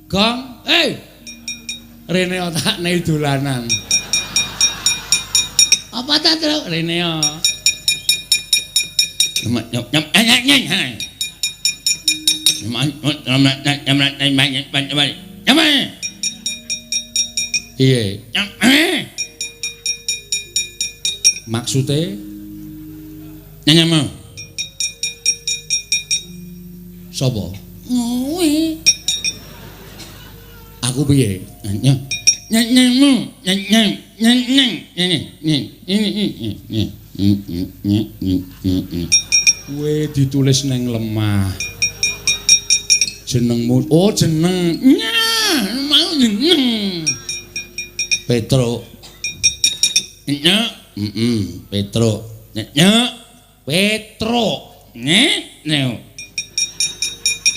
Gong, hey, rene otakne dolanan. Apa ta, Truk? Rene yo. Iya. Maksude nyanyamu. Sapa? Kowe. Aku piye? Nyanyamu, nyanyam, nyanyang, nyanyang, nyanyang. Kowe ditulis nang lemah. Jenengmu, oh jeneng. Nyah, mau jeneng. Petro. Nyek, heeh, Petro. Nyek, Petro. Nyek, neo.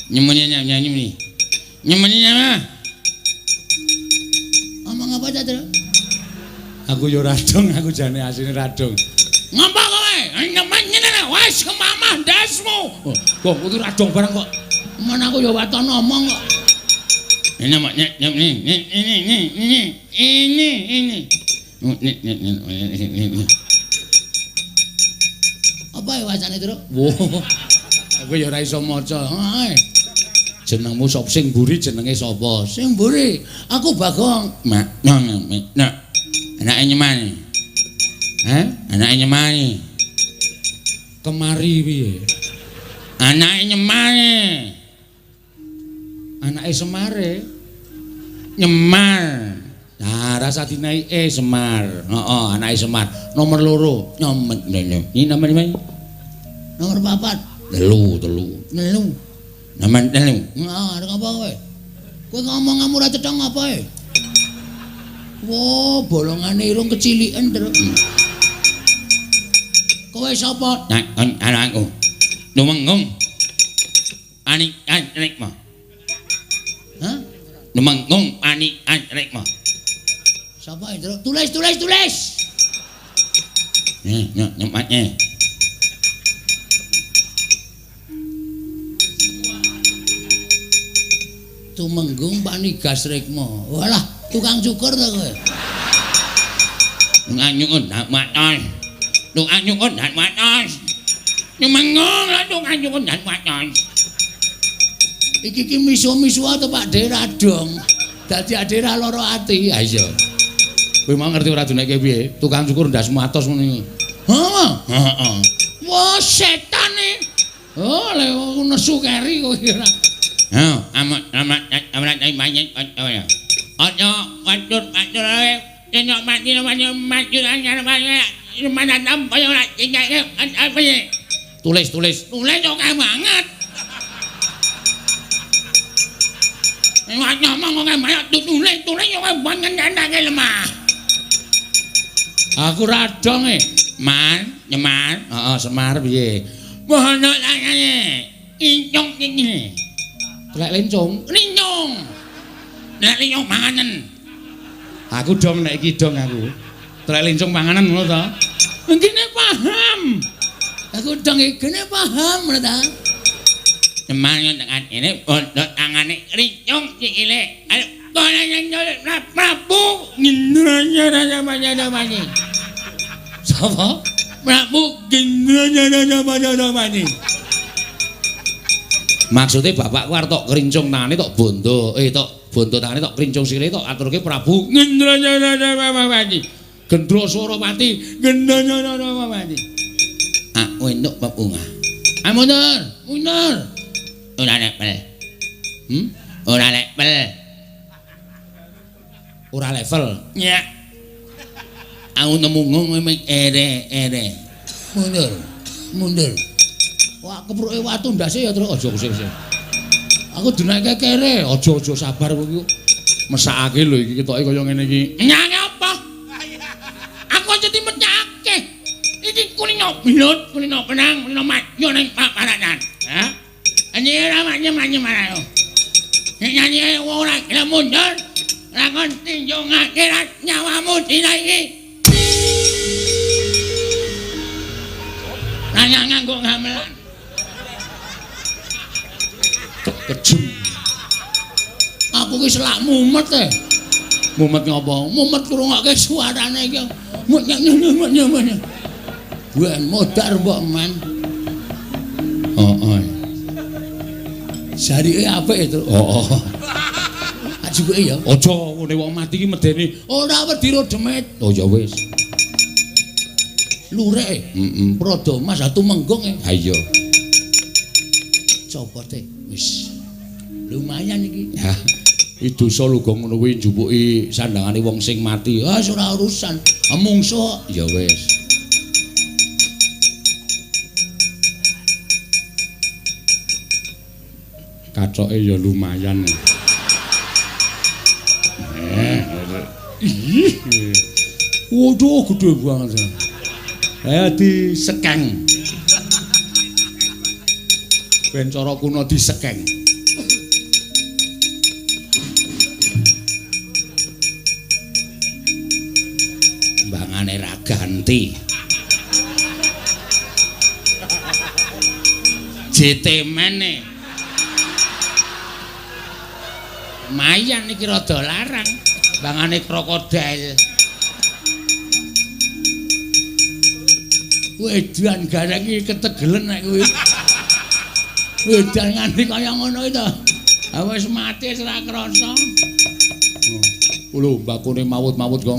Nyemenye nyanyam. Nyemenye nyama. Omong apa ta, Tru? Aku yo radong, aku jane asline radong. Ngapa kowe? Nyemen ngene wis kemamah ndasmu. Kok kudu radong barang kok. Men aku yo waton omong kok. Ini ini ini ini ini ini. Apa ya wacane, Tru? Wah. Aku ya ora iso maca. Jenengmu sapa? Sing mburi jenenge sapa? Sing mburi aku Bagong. Mak, nak. Anake nyemani. Hah? Anake nyemani. Kemari piye? Anake nyemani. Anake Semare. Nyemar. Nah, rasa dinai Semar. Heeh, anake Semar. Nomor 2, nyomet lho. Ini nomor 5. Nomor 4. 3, 3. 3. Nomor 3. Nah, arep apa kowe? Kowe ngomong ora cetha ngapa e? Wah, bolongane irung keciliken terus. Kowe sapa? Nah, anakku. Lumenggung. Ani anrikma. Hah? Lumenggung ani anrikma. Sapa itu? Tulis, tulis, tulis. Nih, nyempatnya. Tumenggung Panigas Rikma. Walah, tukang cukur to kowe. Tukang cukur ndak matos. Tukang cukur ndak matos. Tumenggung lan tukang cukur ndak matos. Iki ki misu-misu to Pak De Radong. Dadi ade ra lara ati. Ha iya. Kowe mau ngerti ora duneke piye? Tukang cukur ndasmu atos ngono iki. Heeh. Heeh. Wah, setane. Oh, lek nesu keri kowe ora. Heh, amat amat amat banyak ya. Aja watur-watur ae. Nek mati mati mati mana tampa ora apa. Tulis, tulis. Tulis oke banget. Nek ngomong oke banget tulis, tulis oke banget nandake lemah. Aku radong e. Man, Nyemar. Heeh, Semar piye? Bono tangane. Incung iki. Telek lincung, lincung. Nek lincung panganen. Aku dong nek iki dong aku. Telek lincung panganen ngono to. Ngene paham. Aku dong iki paham ngono ta. Semar tekan ini bondo tangane lincung sikile. Ayo kono nyol Prabu Gendra-nya-nya-nya-nya. Sapa? Prabu Gendra-nya-nya-nya-nya. Maksudnya bapakku arep tok krincung tangane tok bondo, tok bondo tangane tok krincung sikile tok aturke Prabu Gendra-nya-nya-nya-nya. Gendra Surapati Gendra-nya-nya-nya-nya. Aku entuk bebungah. Ah mundur, mundur. Ora level. Ora level. Ora level. Ya. Aku nemu ngomong ere-ere. Mundur, mundur. Wah, kepruke watu ndase ya terus aja sik-sik. Aku dinaike kere, aja-aja sabar kowe iki. Mesakake lho iki ketoke kaya ngene iki. Nyang apa? Aku aja dimecake. Iki kulino belut, kulino benang, kulino madya ning paparanan. Hah? Anjir ramane manye marang. Nek nyanyi ora gelem mundur, ora kon tinjungake nyawamu dina iki. Nanya nganggo gamelan. Kejem. Aku ki selak mumet e. Mumet ngopo? Mumet ngrungokke suarane iki. Mumet. Ben modar mbok man. Heeh. Jarike apik itu. Heeh. Ajuke ya. Aja ngene wong mati ki medeni. Ora wedi ro demit. Oh ya wis. Lurek. Heeh. Prada Mas Tumenggung e. Ha iya. Copote wis. Lumayan iki. Ya. Iki dosa lho gong ngono kuwi njupuki sandangane wong sing mati. Ah ora urusan. Mungsuh. Ya wis. Katoke ya lumayan. Ih. Waduh gede banget. Disekeng. Ben cara kuno disekeng. Mbangane ra ganti. JT mene. Lumayan iki rada larang. Mbangane krokodil. Wedan gareng iki ketegelen nek kuwi. Wedan nganti kaya ngono iki to. Ha wis mati wis ora krasa. Lho mbakune mawut-mawut kok.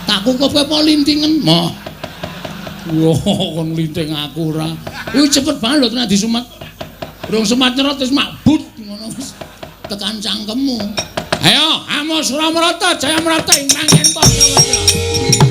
Tak kukupke apa lintingen? Moh. Wah, kon linting aku ora. Kuwi cepet banget lho tenan disumet. Durung semat nyerot wis makbut ngono wis. Tekan cangkemmu. Ayo, Amo Suramarata, Jayamrata ing manggen padha-padha.